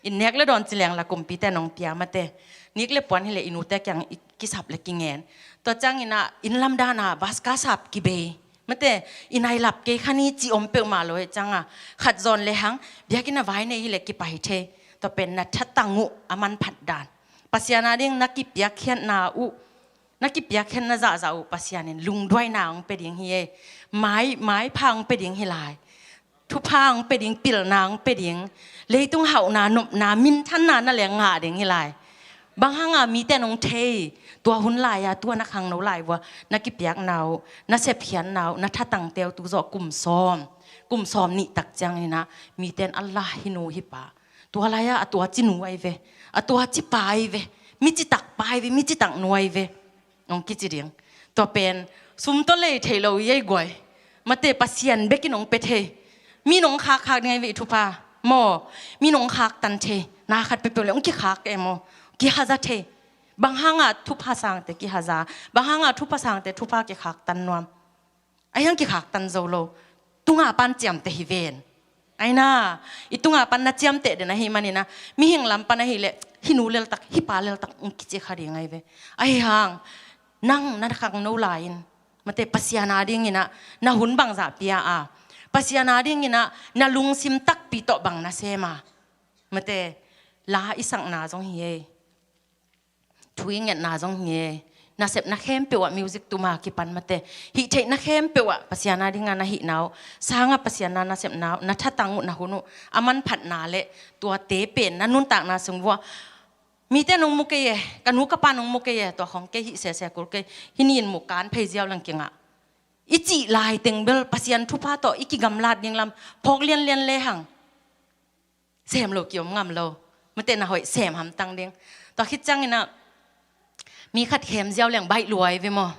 In nek le dawn ci leng la kumpite nong pia mate. Nik le puan hi le i nute kiang i kisap le kingen. Tua ciangina, inn lam dana, bas ka sap kibei. Mate, i nai lap kei khan i ci om peuhmah lo e cianga. Khat zawn le hang, biakinn a vai nei hi le kipai thei. Tua pen na thatang uh, a manphat dan. Pasian a ding na kipiakkhiatna uh. Na kipiakkhiatna zahzah uh Pasian in lungduaina hong pia ding hi e. Mai, maipha hong pia ding hi lai. Thupha hong pia ding, pilna hong pia ding. Leitung hauhna, nopna, minthanna na leng ngah ding hi lai. Bang hanga mite nong thei, tua hun lai-a, tua na khangno lai vua, na kipiakna uh, na sepkhiatna uh, na thatangte uh tu zawh kum sawm. Kum sawm nih tak ciangina, mite in Allah hi nu hi pa. Tua lai-a, a tua ci nu ai ve. A tua ci pa ai ve. Mi citak pa ai ve, mi citak nu ai ve. Nong kici ding. Tua pen, sum tawh lei thei lo i ei guai. Mate Pasian bekin nong pe thei. Mi nong khakkhak ding ai ve i thupha. Maw, mi nong khaktan thei. Na khat peuhpeuh le, nong kikhak e maw. Kihaza thei. Bang hanga thupha sangte kihaza. Bang hanga thupha sangte thupha kikhaktan nuam. Ahi hang kikhaktan zo lo. Tunga pan ciamteh hi ven. Aina, i tunga pan na ciamteh den ahi manina. Mihing lam pan ahi le, hi nu leltak, hi pa leltak, ong kici kha ding ai ve. Ahi hang, nang na khangno lai-in. Mate Pasian a dingina, na hun bangzah pia a. Pasian a dingina, na lungsim takpi tawh bang na sem a. Mate, la i sakna zong hi ei. Thu i ngetna zong hi e, Nasepna khempeuh ah music tuma kipan mate, hih theihna khempeuh ah Pasian a dinga na hihna uh, sanga Pasian a nasepna uh, na thatang uh, na hun uh, a manphatna le tuate pen na nuntakna sung vua, mite nong mu kei e, ka nu ka pa nong mu kei e, tua khong kei hih sese kul kei, hih ni in mu kan phei ziau lang kingah, i cih lai teng bel Pasian thupha tawh i kigamlat ding lam phawk lianlian lehang sem lo kiom ngam lo. Mate, na hoih sem hamtang ding. Tua khit ciangin ah mi khat khem ziau leng baih luai ve maw?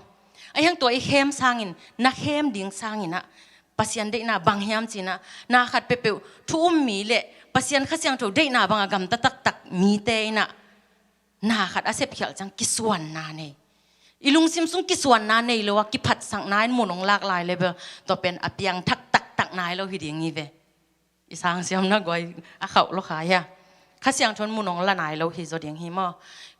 Ahi hang tua i khem sangin, na khem ding sangin ah Pasian deihna bang hiam ci-in ah, na khat peuhpeuh thu um mi le Pasian Kha Siangtho deihna banga gamta taktak mite in ah na khat a sepkhialh ciang kisuanna nei. I lungsim sung kisuanna nei lo a kiphatsakna in mun hong lak lai le bel, tua pen a piangthak taktak nai lo hi ding hi ve. I sangsiamna guai a khauh lo kha hia? Kha Siangtho in mun hong la nai lo hi zaw ding hi maw?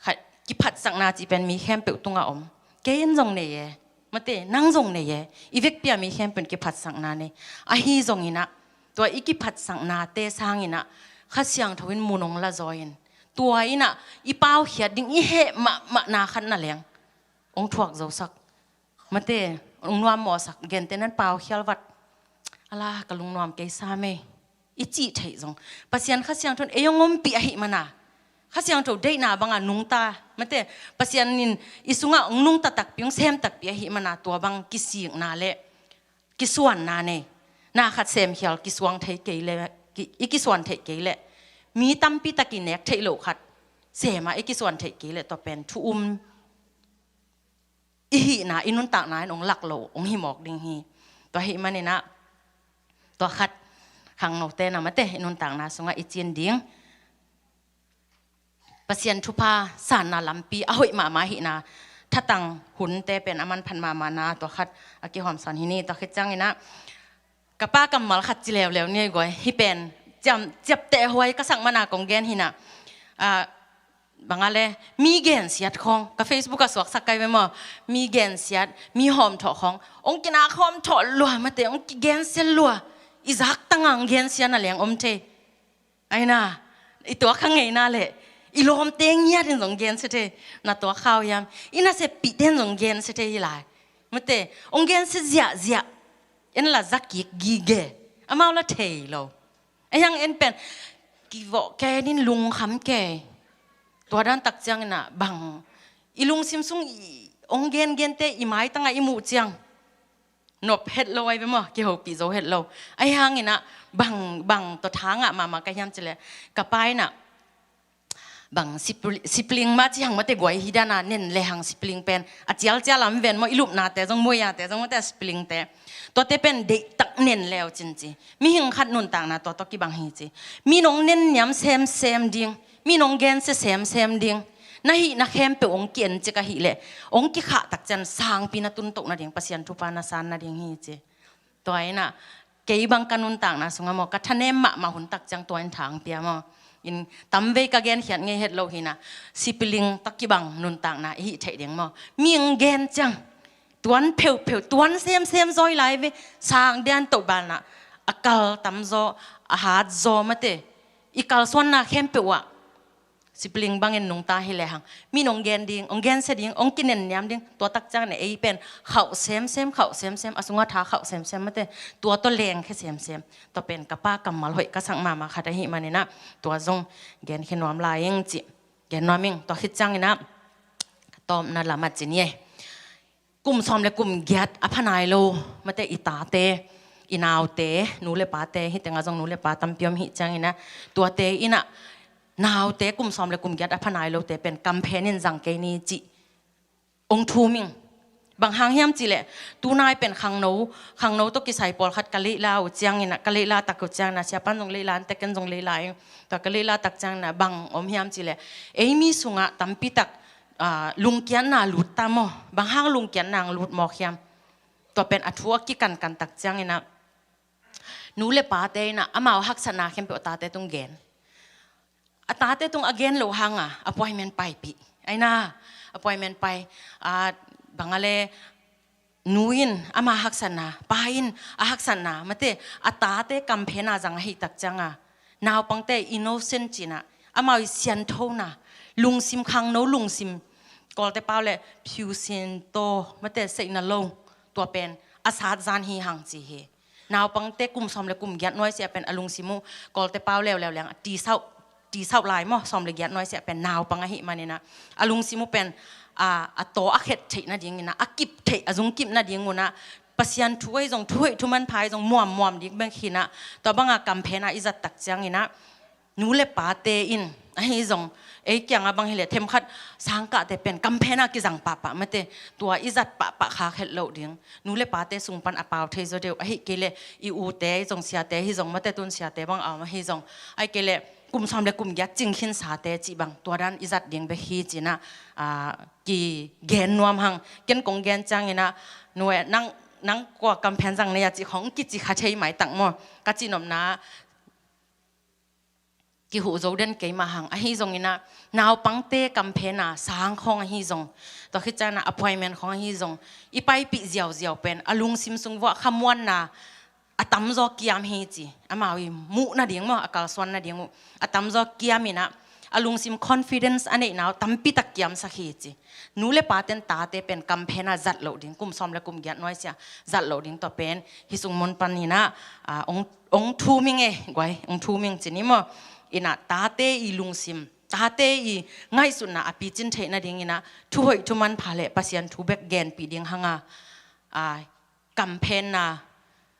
Kha, kiphatsakna cih pen mi khempeuh tungah om. Kei in zong nei e. Mate, nang zong nei e. I vekpi a mi khempeuh in kiphatsakna nei. Ahi zongin ah, tua i kiphatsaknate sangin ah Kha Siangtho in mun hong la zaw in, tua in ah i paukhiat ding i heh mahmahna khat na leng hong thuak zosak. Mate, hong nuammawhsak, gente nan paukhial vat. Ala, ka lungnuam kei sam ei, i cih theih zong, Pasian Kha Siangtho in ei hong ompih ahih mana, Kha Siangtho deihna banga nungta, mate, Pasian in i sungah hong nungta takpi, hong sem takpi ahih mana, tua bang kisikna le kisuanna nei. Na khat semkhial kisuang thei kei le, ki, i kisuan theih kei le, mi tampi tak i nek theih loh khat sema i kisuan theih kei le, tua pen thu um i hihna, i nuntakna in hong lak lo hong hi mawk ding hi. Tua ahih manin ah, tua khat, khangnote na mate, i nuntakna sungah i cin ding Pasian thupha sanna lampi a hoih mahmah ahihna thatang hunte pen a manphat mahmahna, tua khat a kihawmsan hi ni. Tua khit ciangin ah ka pa kammal khat ci leuleu ni ei guai. Hih pen ciam, ciapteh huai ka sak mana kong gen hi na. Ah, bang a le, mi gensiat khawng, ka Facebook ah suaksak kai ve maw? Mi gensiat, mi hawmthawh khawng, hong kinak hawmthawh lua mate, hong kigensia lua. I zak tanga hong gensia na leng om thei. Ahi na, i tuak kha ngeina le i lawmte ngiat in zong gensia thei. Na tuak kha uh hiam? I naseppihte in zong gensia thei hi lai. Mate, hong gensia ziahziah. En la za kik gige, amau la thei lo. Ahi hang en pen kivawh kei in, lungkham kei. Tua dan tak ciangin ah bang, i lungsim sung i hong gengente i maitangah i muh ciang nop het lo ahi ve maw, kihopih zo het lo. Ahi hangin ah bang, bang tawh tha ngah mahmah ka hiam cih leh, ka pa in ah bang sipli-, sipling mah ci hang mate, guai hi dan a, nen lehang sipling pen a cialcial a om ven maw, i lupnate zong, muiate zong mate, a siplingte. Tuate pen deihtak nen le uh cin ci. Mihing khat nuntakna tua tawh kibang hi ci. Mi nong nenniam semsem ding, mi nong gensia semsem ding, na hihna khempeuh hong ki-en cik ahih leh, hong kikhah tak ciang sangpi na tuntoh nading, Pasian thupha na san nading hi ci. Tua in ah kei bang ka nuntakna sungah maw, ka thanem mahmah hun tak ciang tua in thang pia maw. In tamvei ka genkhiat ngei het lo hi na, sipiling tawh kibang nuntakna i hih theih ding maw. Mi hong gen ciang tuan pheuhpheuh, tuan semsem zaw lai ve, sang dian toh balna, a kal tamzaw, a hatzaw mate, i kalsuanna khempeuh ah sipling bangin nungta hi lehang, mi nong gen ding, hong gensia ding, hong kinenniam ding, tua tak ciangin ei pen khauh semsem, khauh semsem, a sungah tha khauh semsem mate, tua tawh lengkhia semsem. Tua pen ka pa kammal hoih ka sak mahmah khat ahih manin ah, tua zong genkhia nuam lai ing ci. Gen nuam ing. Tua khit ciangin ah ka tawpna lam ah ci ni e. Kum sawm le kum giat a pha nai lo mate, i tate, i naute, nu le pate, hih tengah zong nu le pa tampi om hih ciangin ah, tuate in ah, naute kum sawm le kum giat a pha nai lote pen kamphen in zang kei ni ci. Hong thum ing. Bang hang hiam cih leh, tunai pen khangno, khangno tawh kisai pawlkhat ka leihla uh ciangin ah, ka leihla tak uh ciangin ah, siapa'n zong leihla, ante ken zong leihla ing. Tua ka leihla tak ciangin ah bang om hiam cih leh, ei mi sungah tampi tak, ah, lungkiatna lut ta maw. Bang hang lungkiatna hong lut mawk hiam? Tua pen a thu a kikankan tak ciangin ah, nu le pate in ah amau haksatna khempeuh a tate tung gen. A tate tung a gen loh hanga appointment paipih. Ahi na, appointment pai, ah, bang a le, nu in ama haksatna, pa in a haksatna mate, a tate kamphen a zang ahih tak cianga, naupangte innocent cihna, amau i sianthona, lungsim khangno, lungsim Kawlte pau le phiusin to mate seihna lo, tua pen a sat zan hi hang ci hi. Naupangte kum sawm le kum giat nuaisiah pen a lungsim uh, Kawlte pau leuleu liang a tisauh, tisauh lai maw, sawm le giat nuaisiah pen naupang ahih maninah a lungsim uh pen a, a taw a khet theih nadinginah, a kip theih, a zung kip nadingunah Pasian thu ahi zong, thuhoih thumanpha ahi zong muammuam ding bek hinah, tua banga kamphenah i zat tak cianginah nu le pate in ahi zong, ei kiangah bang hileh themkhat sangkahte pen kamphenah kizang pahpah mate, tua i zat pahpah khak het loh ding. Nu le pate sung pan a pau thei zaw deuh, ahih kei leh i ute ahi zong, siate ahi zong mate, tun siate bang a om ahi zong, ahih kei leh kum sawm le kum giat cing khinsate cih bang, tua dan i zat ding bek hi cinah, a, kigen nuam hang. Ken kong gen cianginah, nu e, nang, nang kua kamphen zang nei a cih khong kici kha thei maitak maw, ka cihnopna kihuh zo den keimah hang. Ahi zonginah naupangte kamphenah sang khong ahi zong, tua khit cianah appointment khong ahi zong, i paipih ziauziau pen a lungsim sung vuah khamuanna a tamzaw kiam hi ci. Amau i muh nading maw, a kalsuan nading uh a tamzaw kiaminah a lungsim confidence a neihna uh tampitak kiamsak hi ci. Nu le paten tate pen kamphenah zat loh ding, kum sawm le kum giat nuaisiah zat loh ding, tua pen hih sung mun paninah, a, ong, ong thum ing e, guai, ong thum ing ci ni maw. Inah tate i lungsim, tate i ngaihsutna a picin theih nadinginah thuhoih thumanpha le Pasian thu bek genpih ding hanga, a, kamphenna,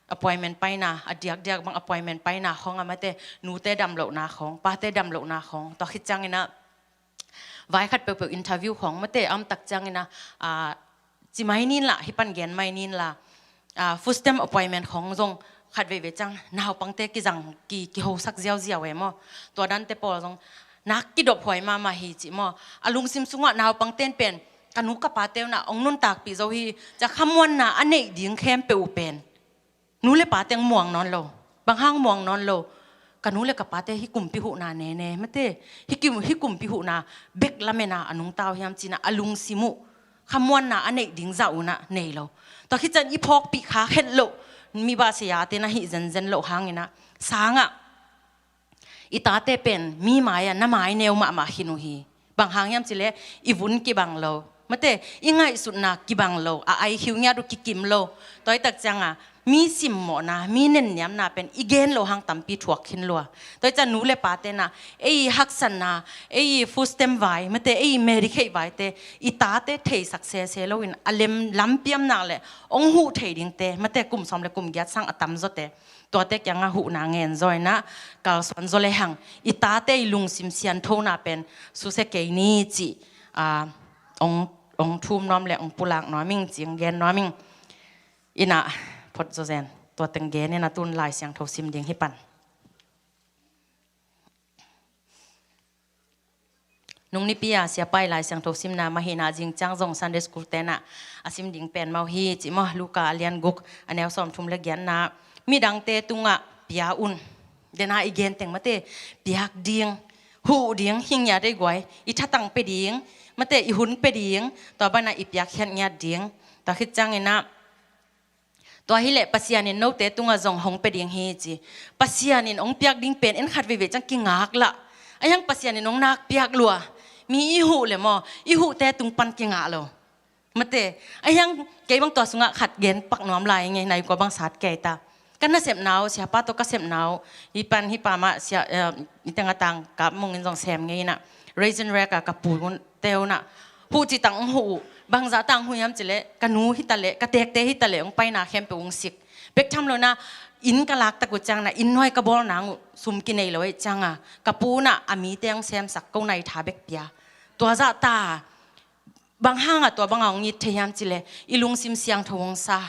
appointment paina, a diakdiak bang appointment paina khong a mate, nute damlohna khong, pate damlohna khong, tua khit cianginah vai khat peuhpeuh interview khong mate a om tak cianginah, a, ci mai ninla, hih pan gen mai ninla, a, food stamp appointment khong zong khat veivei ciang naupangte kizang ki, kihosak ziauziau e maw. Tua dante pawl zong nak kidop huai mahmah hi cih maw. A lungsim sungah naupangten pen ka nu ka pate unah ong nuntakpih zo hi, cia khamuanna a neih ding khempeuh uh pen nu le pate ong muang nawn lo. Bang hang muang nawn lo? Ka nu le ka pate hih kumpi huhna nene mate, hih kim, hih kumpi huhna bek lamena a nungta uh hiam cinah a lungsim uh khamuanna a neih ding zah unah nei lo. Tua khit ciang i phawkpih khak het loh, mi bahseiate na hih zenzen loh hanginah sangah i tate pen mi mai-ah na mai neu mahmah khin uh hi. Bang hang hiam cileh i vun kibang lo mate, i ngaihsutna kibang lo, a I Q ngiat uh kikim lo. Tua i tak cianga mi simmawhna, mi nenniamna pen i gen loh hang tampi thuak khin lua. Tua i ciang nu le pa tena ei i haksatna, ei i food stamp vai mate, ei i Medicaid vaite i tate theisak sese loin a lem lampiam nak le ong huh thei dingte mate, kum sawm le kum giat sang a tamzawte tuate kiangah huhna ngen zaw inah kalsuan zaw le hang i tate i lungsim sianthona pen susia kei ni cih, a, ong, ong thum nuam le ong pulak nuam ing, cih ong gen nuam ing. Inah phot zawzen tua teng gen inah tun Lai Siangtho sim ding hi pan. Nung nipi a siapa i Lai Siangtho simna mah hinah zing ciang zong Sunday school tenah a sim ding pen mah uh hi cih maw. Luka a lian guk a neu sawm thum le giatna, midangte tungah pia un. Dena i gen teng mate, piak ding, huh ding, hi ngiat ei guai, i thatang pe ding mate, i hun pe ding, tua banah i piak khiat ngiat ding. Tua khit cianginah tua hileh Pasian in note tungah zong hong pe ding hi ci. Pasian in hong piak ding pen en khat veivei ciang kingak lah. A hiang Pasian in hong nak piak lua. Mi i huh le maw, i huhte tung pan kingah lo mate. A hiang kei bang tua sungah khat gen pak nuam lai ngei, nai kua bang sat kei ta. Ka nasepna uh, siapa tawh ka sepna uh, hi pan hi pa mah sia, eh, i teng a tang kap mungin zong sem ngei inah Raisin Rack a ka pu un teunah huh citang ong huh uh. Bangzah tang huh hiam cileh ka nu hitaleh ka tekte hitaleh ong paina khempeuh ong sik. Bek tham lo na inn ka laktak uh ciangna inn nuai ka bawl nang uh sum kinei lo ei cianga ka pu unah a mite ong semsak ko nai tha bek pia. Tua zah ta bang hangah tua bangah ong it thei hiam cileh i lungsim siangtho ong sa.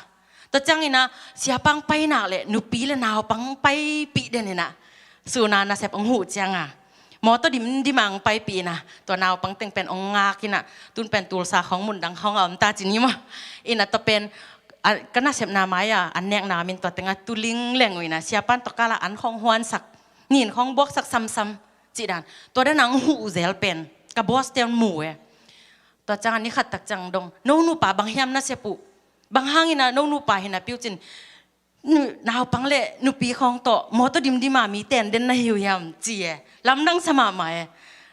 Tua cianginah siapa ong painak le nupi le naupang ong paipih den inah suna nasep ong huh cianga mawtaw dimdima ong paipih inah tua naupang teng pen ong ngak inah tun pen tulsa khawng mundang khawng a om ta ci ni maw. Inah tua pen a, ka nasepna mai-a an nekna min tua tengah tuling leng uh inah siapan tua kala an khawng huansak, nin khawng buaksak samsam cih dan, tua dana ong huh uh zel pen ka boss te ong mu e. Tua ciangah ni khat tak ciang dong, no nupa bang hiam nasep uh? Bang hangina no nupa hina piucin nu-, naupang le nupi khawng tawh mawtaw dimdima mi ten den na hi uh hiam ci e. Lamdang sa mahmah e.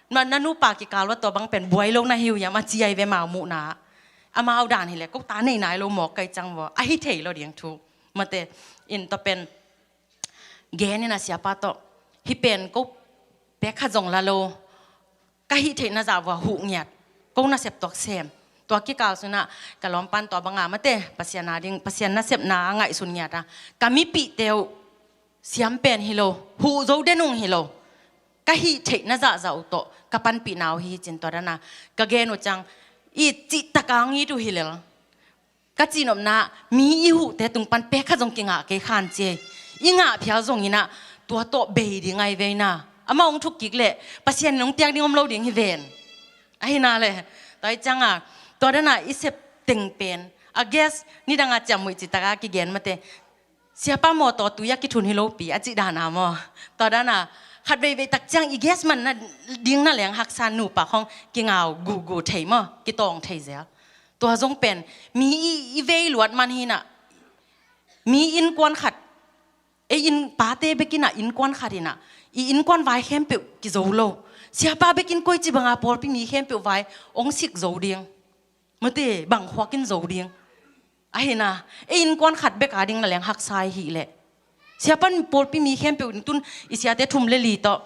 Na, na nupa kikal uah tua bang pen buai lo na hi uh hiam a ci ahi ve, amau muhna. Amau dan hi leh ko ta nei nai lo mawk ka hi ciang vua, a hi thei lo ding thu. Mate, in tua pen gen in a siapa tawh, hih pen ko pek khat zong la lo, ka hih theihna zah vua huh ngiat, ko nasep tuak sem. Tua kikal sungah ka lawmpan tua banga, mate, Pasian a ding, Pasian nasepna a ngaihsun ngiat a, ka mipihte uh siam pen hi lo, huh zo den ung hi lo, ka hih theihna zahzah uh tawh ka panpihna uh hi cin, tua dana ka gen uh ciang, i cih taka hong it uh hi lel. Ka cihnopna, mi i huhte tung pan pek khat zong kingah kei khan ci ei. I ngah phial zong inah tua tawh bei ding ahi ve inah. Amah hong thuk kik leh Pasian in hong piak ding om lo ding hi ven. Ahi na le, tua hi cianga, tua dana i sep teng pen, a gas nidanga ciammuih citaka kigen, mate, siapa mawtaw tui a kithun hi lopi a cih dana maw. Tua dana khat veivei tak ciang i gas man na ding na leng haksa, nupa khong kingau gugu thei maw, kitawng thei zel. Tua zong pen mi i, i vei luat man hinah, mi innkuan khat, ei in pate bekinah innkuan khat inah, i innkuan vai khempeuh kizo lo. Siapa bekin koici banga pawlpi mi khempeuh vai hong sik zo ding, mate, bang khuakin zo ding. Ahina, ei innkuan khat bek a ding na leng haksa i hih leh, siapa in pawlpi mi khempeuh in tun i siate thum le li tawh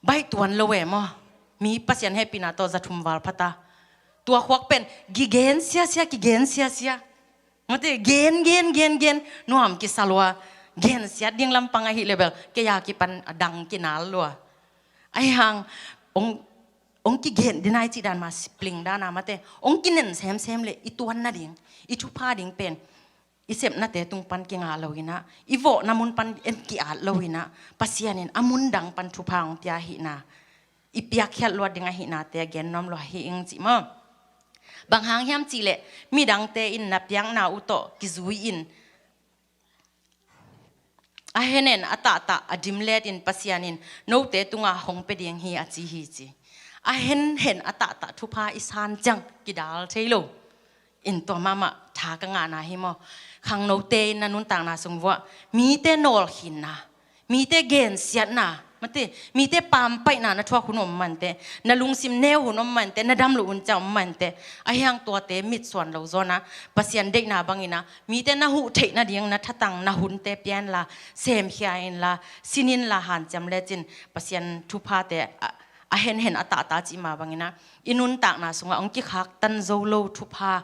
baih tuan lo e maw. Mi Pasian hehpihna tawh za thum val phata. Tua khuak pen kigen siasia, kigen siasia. Mate, gen, gen, gen, gen, nuam kisa lua. Gen siat ding lampang ahi leh bel kei a kipan a dang kinal lua. Ahi hang, ong, ong kigen dinai cih dan ma sipling dana, mate, ong kinen semsem leh i tuan nading, i thupha ding pen i sepnate tung pan kingah lo inah, i vawhna mun pan en ki-at lo inah, Pasian in a mun dang pan thupha hong pia hihna i piakkhiat luat ding ahihnate a gen nuam lua hi ing cih maw. Bang hang hiam cihleh, midangte in na piakna uh tawh kizui in a henhen a tahtah a dimlet in Pasian in note tungah hong pia ding hi a ci hi ci. A henhen a tahtah thupha i san ciang kidal thei lo. In tua mahmah tha ka ngahna hi maw. Khangnote in na nuntakna sung vuah mite nawlkhinna, mite gensiatna, mate, mite pampaihna na thuak hun om mante, na lungsim neu hun om mante, na dam loh hun ciang om mante, ahi hang tuate mitsuan lo zawna Pasian deihna bangina mite na huh theih nading na thatang na hunte pia inla, semkhia inla, sin inla, hanciam lecin Pasian thuphate a, a henhen a tahta cih mah bangina i nuntakna sungah hong kikhaktan zo lo thupha,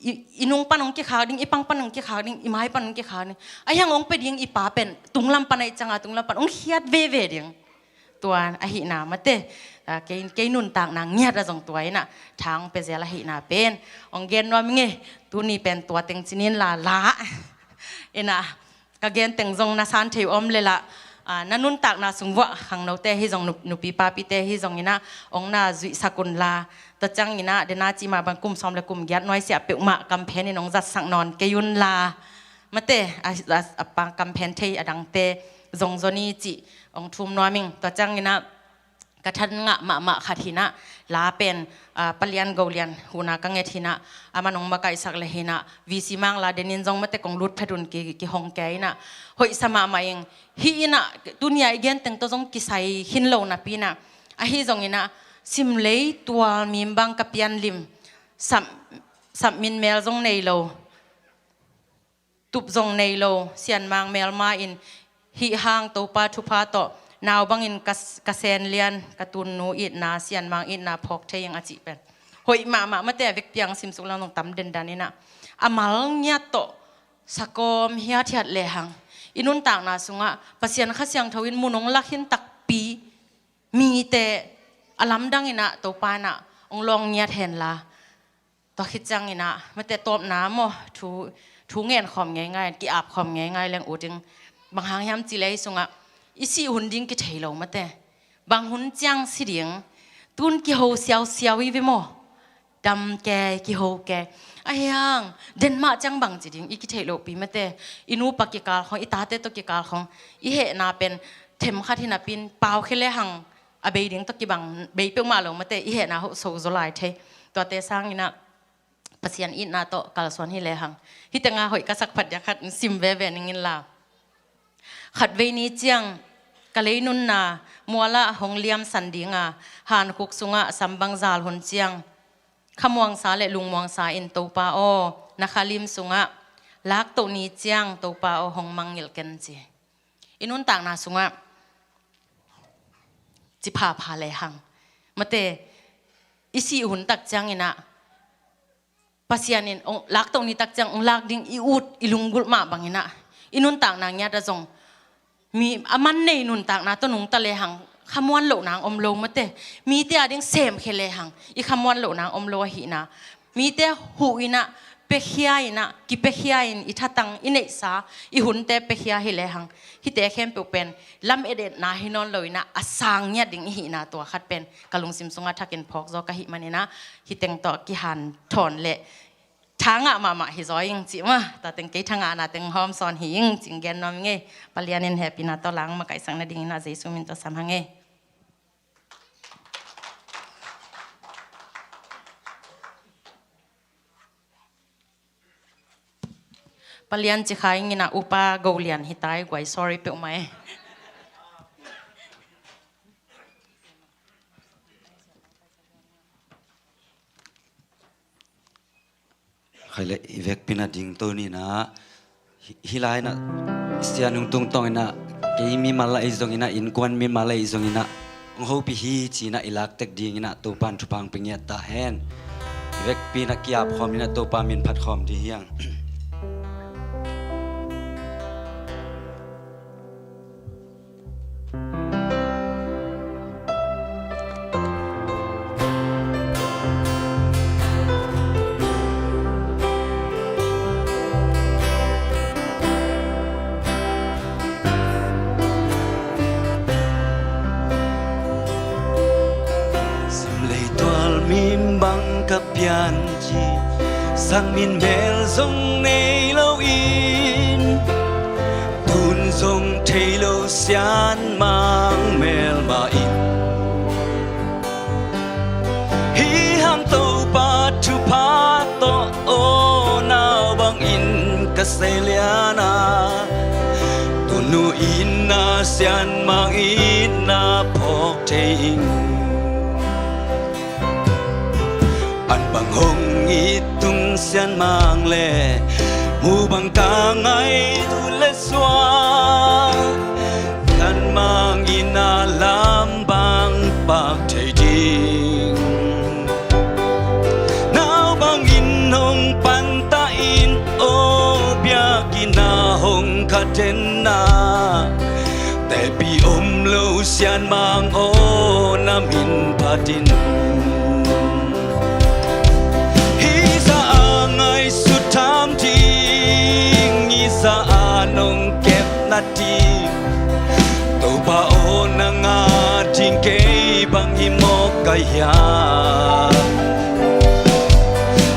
i, i nung pan hong kikhak ding, i pang pan hong kikhak ding, i mai pan hong kikhak ding, ahi hang hong pia ding i Pa pen tunglam pan a i canga tunglam pan hong khiat veve ding. Tua ahihna mate, a, kei, kei nuntakna ngiat a zong tua inah tha hong pia zel ahihna pen hong gen nuam ing e. Tuni pen tua teng cinin la la inah ka gen teng zong na san thei om le lah, a, na nuntakna sung vuah khangnote hi zong, nup-, nupi papite hi zong inah hong na zuihsak unla. Tua ciang inah dena cih mah bang kum sawm le kum giat nuaisiah peuhmah kamphen in hong zatsak nawn kei unla. Mate, a, a, a pang kamphen thei a dangte zong zoni cih hong thum nuam ing. Tua ciang inah ka than ngah mahmah khat hinah, la pen, a, Pa Lian Go Lian huna ka nget hinah, aman hong makaihsak le hinah, V C Mang la denin zong mate kong lut phet un ki, kihong kei inah. Hoihsa mahmah ing. Hih inah, tunia i genteng tawh zong kisai khin lo napi inah. Ahi zong inah, simlei tual mimbang ka pian lim, sap, sap min mel zong nei lo, tup zong nei lo, Sianmang melma in hih hang Topa thupha tawh nau bangin ka, ka sen lian, ka tunnu itna, Sianmang itna phawk thei ing a cih pen hoih mahmah mate, a vekpi ang simsuk lang zong tam dendan inah. A mal ngiat tawh sakawm hiathiat lehang i nuntakna sungah Pasian Kha Siangtho in mun hong lak hin takpi mite a lamdang inah Topa inah hong lawng ngiat henla. Tua khit ciang inah mate tawpna maw, thu, thu ngen khawm ngeingai, ki-ap khawm ngeingai leng ut ing. Bang hang hiam cihleh ei sungah i sih hun ding kithei lo mate. Bang hun ciang si ding, tun kiho siausiau i ve maw. Dam kei, kiho kei. Ahi hang, den mah ciang bang ci ding i kithei lopi mate. I nupa kikal khong, i tate tawh kikal khong i hehna pen themkhat hinapin pau khe lehang a bei ding tawh kibang bei peuhmah lo mate, i hehna hoh so zaw lai thei. Tuate sang inah Pasian itna tawh kalsuan hi lehang. Hih tenga hoih ka sak phat dia khat sim veve ning inla. Khatvei ni ciang ka lei nunna mualah hong liamsan dinga, hankhuk sungah sambang zal hun ciang, khamuangsa le lungmuangsa in Topa aw, na khalim sungah laktoh ni ciang Topa aw hong mangngilh ken ci. I nuntakna sungah ci phapha lehang, mate, i sih hun tak cianginah Pasian in hong laktoh ni tak ciang hong lak ding i ut i lunggulh mah banginah, i nuntakna ngiat ah zong mi a man nei nuntakna tawh nungta lehang khamuan lohna hong om lo, mate. Mite a ding semkhia lehang i khamuan lohna hong om lo ahihna, mite huh inah, piakhia inah, kipiakhia in i thatang, i neihsa, i hunte piakhia hi lehang, hihte khempeuh pen lam etetna hi nawn lo inah a sang ngiat ding ihihna, tua khat pen ka lungsim sungah thakin phawk zaw ka hih maninah, hih teng tawh kihanthawn leh thangah mahmah hi zaw ing cih mah, tua teng kei thangahna teng hawm sawn hi ing cih gen nuam ing ei. Palian in hehpihna tawh lang makaihsak nadingin ah Jesu min tawh sam hang ei. Palian ci kha ing inah, upa go lian hi tai guai, sorry peuhmah ei. Khai le, i vekpi na ding to ni na. Hi, hi lai na, sia nung tung tong ina, kei mimal lai zong ina, innkuan mimal lai zong ina, hong hopih hi ci ina, i lak tek ding ina, Topan thupha hong pia ngiat ta hen. I vekpi na kiap khawm ina, Topa min phat khawm ding hi hang. Sim lei tual min bang ka pian ci, sang min mel zong nei lo in, tun zong thei lo sian mang mel mah in, hi hang Topa thupha tawh aw, nau bangin ka sei lian a, tunu in na sian mang in na phawk thei ing. An bang hong it tung sian mang le mu bang ka ngai tu le suak, kan mang in a lam bang pak thei ding. Nau bang in hong panta in aw, biak in a hong khat den na, tepi om lo sian mang aw, na min phat in. Hi za a ngaihsut tham ding, hi za a nong kepna ding, Topa aw, nang a ding kei bang hi mawk ka hiam.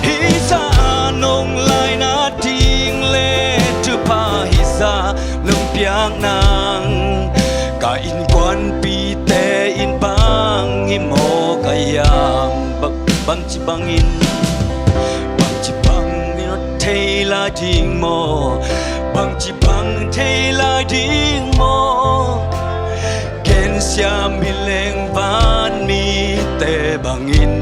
Hi za a nong laina ding le thupha, hi za nong piak nang, ka innkuanpihte in bang hi mawk ka hiam. Bang, bangci bangin, bangci bangin thei lai ding maw, bangci bang thei lai ding maw, gensia mi leng vanmite bangin.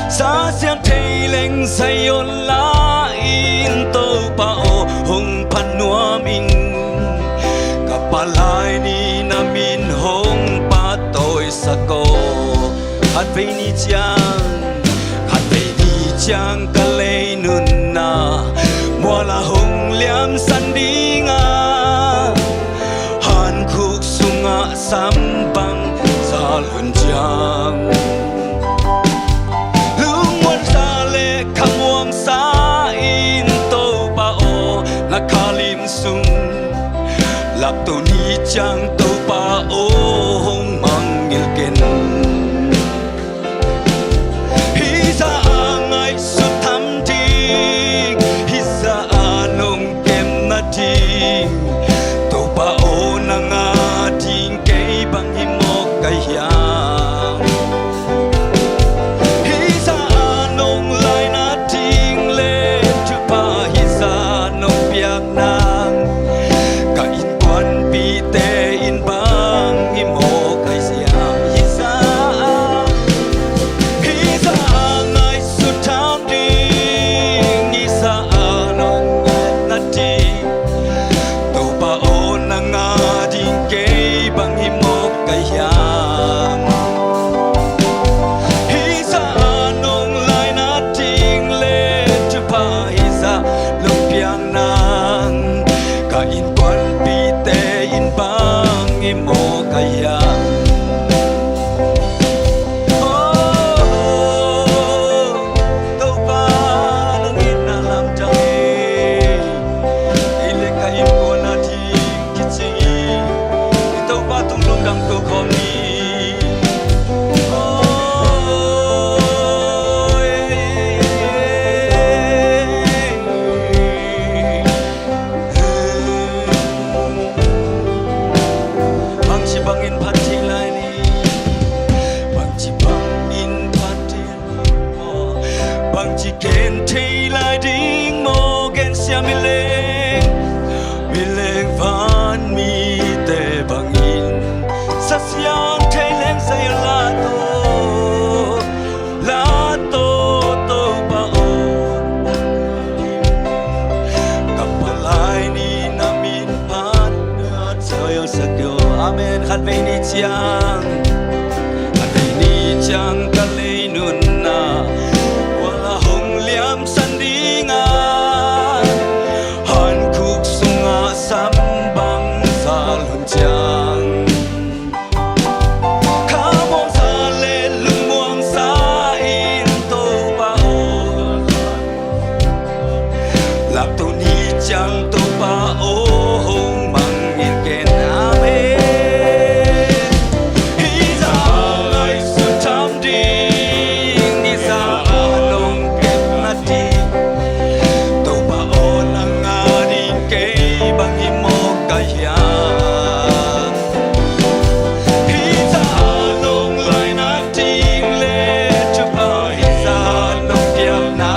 Sa siam thei leng Zion lai in Topa aw, hong phat nuam ing. Ka palai ni na min hong pahtawi sak aw. Khatvei ni ciang, khatvei ni ciang ka lei nunna mual ah hong liamsan ding a, hankhuk sungah sambang zal hun ciang, lungmuansa le khamuangsa in Topa aw, na khalim sung laktoh ni ciang Topa aw, hong mangngilh ken. Hi za a ngaihsut tham ding, hi za a nong kepna ding, Topa aw, nang a ding kei bang hi mawk ka hiam. Hi za a nong laina ding le thupha, hi za nong piak nang, ka innkuan ciang ka lei nunna, khual a hong liamsan dingah, hankhuk sungah sam bangzah lun ciang, khamawngsa le lungmuangsa in Topa aw, lapto ni ciang Topa aw hong mang in ken. Amen. Hih zah ngaihsut tham ding, hih zah nong kepna ding, Topa aw nang a ding kei bang hi mawk ka hiam? Hih zah nong laina ding le thupha, hih zah nong piakna,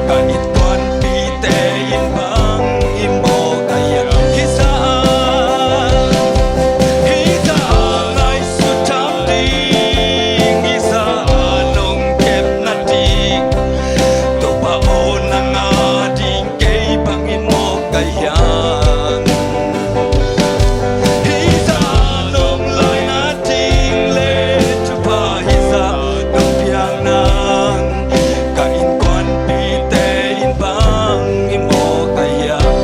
ka innkuanpihte in bang hi mawk ka hiam? Hih zah, hih zah ngaihsut tham ding, hih zah nong kepna ding, Topa aw nang a ding kei bang hi mawk ka hiam? Hih zah nong laina ding le thupha, hih zah nong piakna, ka innkuanpihte in bang hi mawk ka hiam?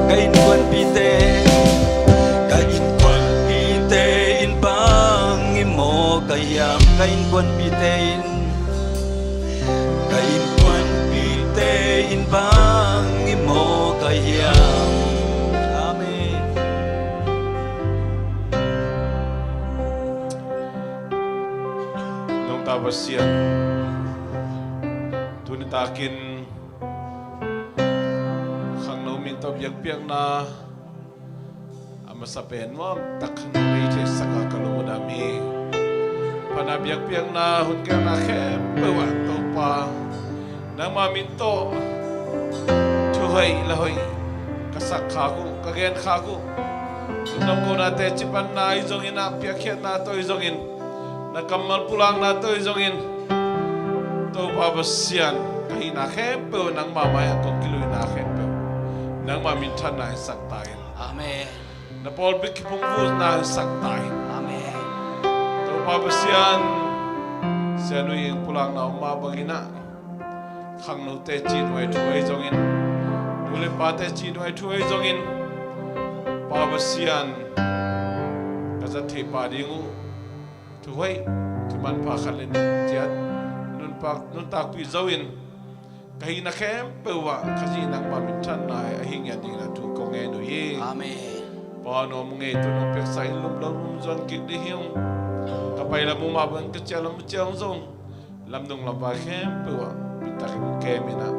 Ka innkuanpihte, ka innkuanpihte in bang hi mawk ka hiam? Ka innkuanpihte in, ka innkuanpihte in bang hi mawk ka hiam? Amen. Nungta Pasian, tuni takin khangno min tawh biakpiakna a masa pen nuam tak khang nei theisak a ka lungdam hi. Phatna biakpiakna hun gelna khempeuh ah Topa, nangma min tawh thu hoih la hoih ka sak khak uh, ka gen khak uh. Lungdam kohna teci panna ahi zongin ah, piakkhiatna tawh ahi zongin, na kammal pulakna tawh ahi zongin, Topa Pasian, ka hihna khempeuh nangma mai-ah kong kiluina khempeuh nangma minthanna in sak ta in. Amen. Na pawlpi kiphungvuhna in sak ta in. Amen. Topa Pasian, Sia Nu Ing pulakna om mah bangin ah, khangno teci nuai thu ahi zongin, nu le pa teci nuai thu ahi zongin, Pa Pasian, ka zat thei pah ding uh thu hoih, thu manpha khat le nih ciat nuntak, nuntakpih zo in, ka hihna khempeuh ah Khrih nangma minthanna a hi ngiat dingin ah thu kong ngen uh hi. Amen. Pa, nuam ngei, thu nong piaksa in lum lo lum zuan kik ding hi ung. Ka pai lam uh mah bang, ka ciah lam uh ciah ung zong, lamdung lamvai khempeuh ah bitak in kem in ah,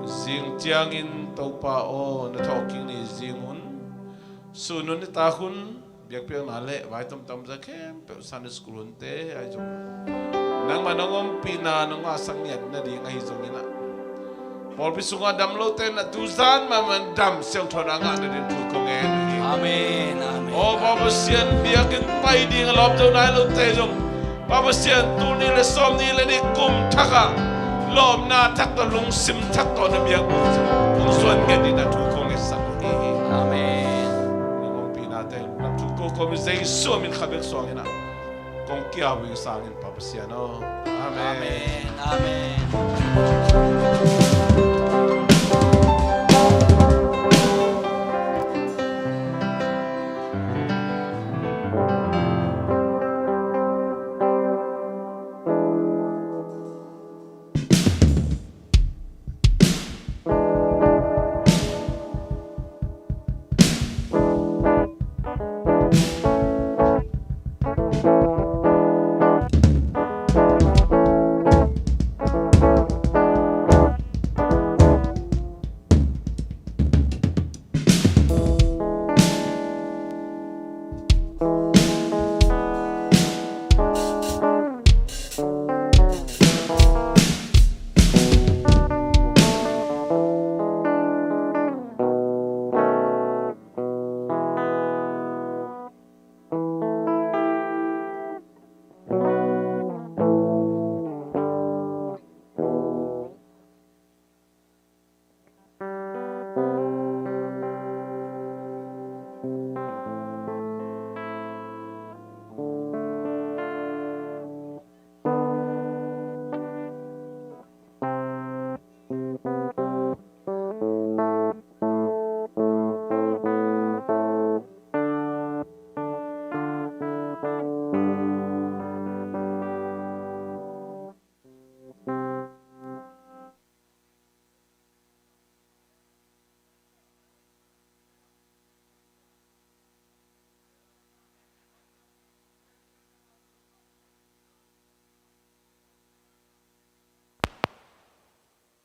zing ciangin Topa aw, na thawhkik ni zing hun sun hun, nitak hun, biakpiakna le vai tomtom za khempeuh, Sunday school hunte ahi zong, nangma nong ompihna nong ngahsak ngiat nading ahi zongin ah, pawlpi sungah dam lote in ah tuzan mahmah in dam siangthoina ngah nading thu kong ngen hi. Amen, amen. Aw Pa Pasian, biakinn pai ding a lawp zo nai lote zong, Pa Pasian, tul nih le sawm nih le nih kum thak ah lawpna thak tawh, lungsim thak tawh na biakbuk hong suan ngiat dingin ah thu kong ngetsak hi. Amen. Na ompihna teng, na thu ko komi Jesu min kha bek suangin ah kong kiau ing sangin Pa Pasian aw. Amen. Amen. Amen.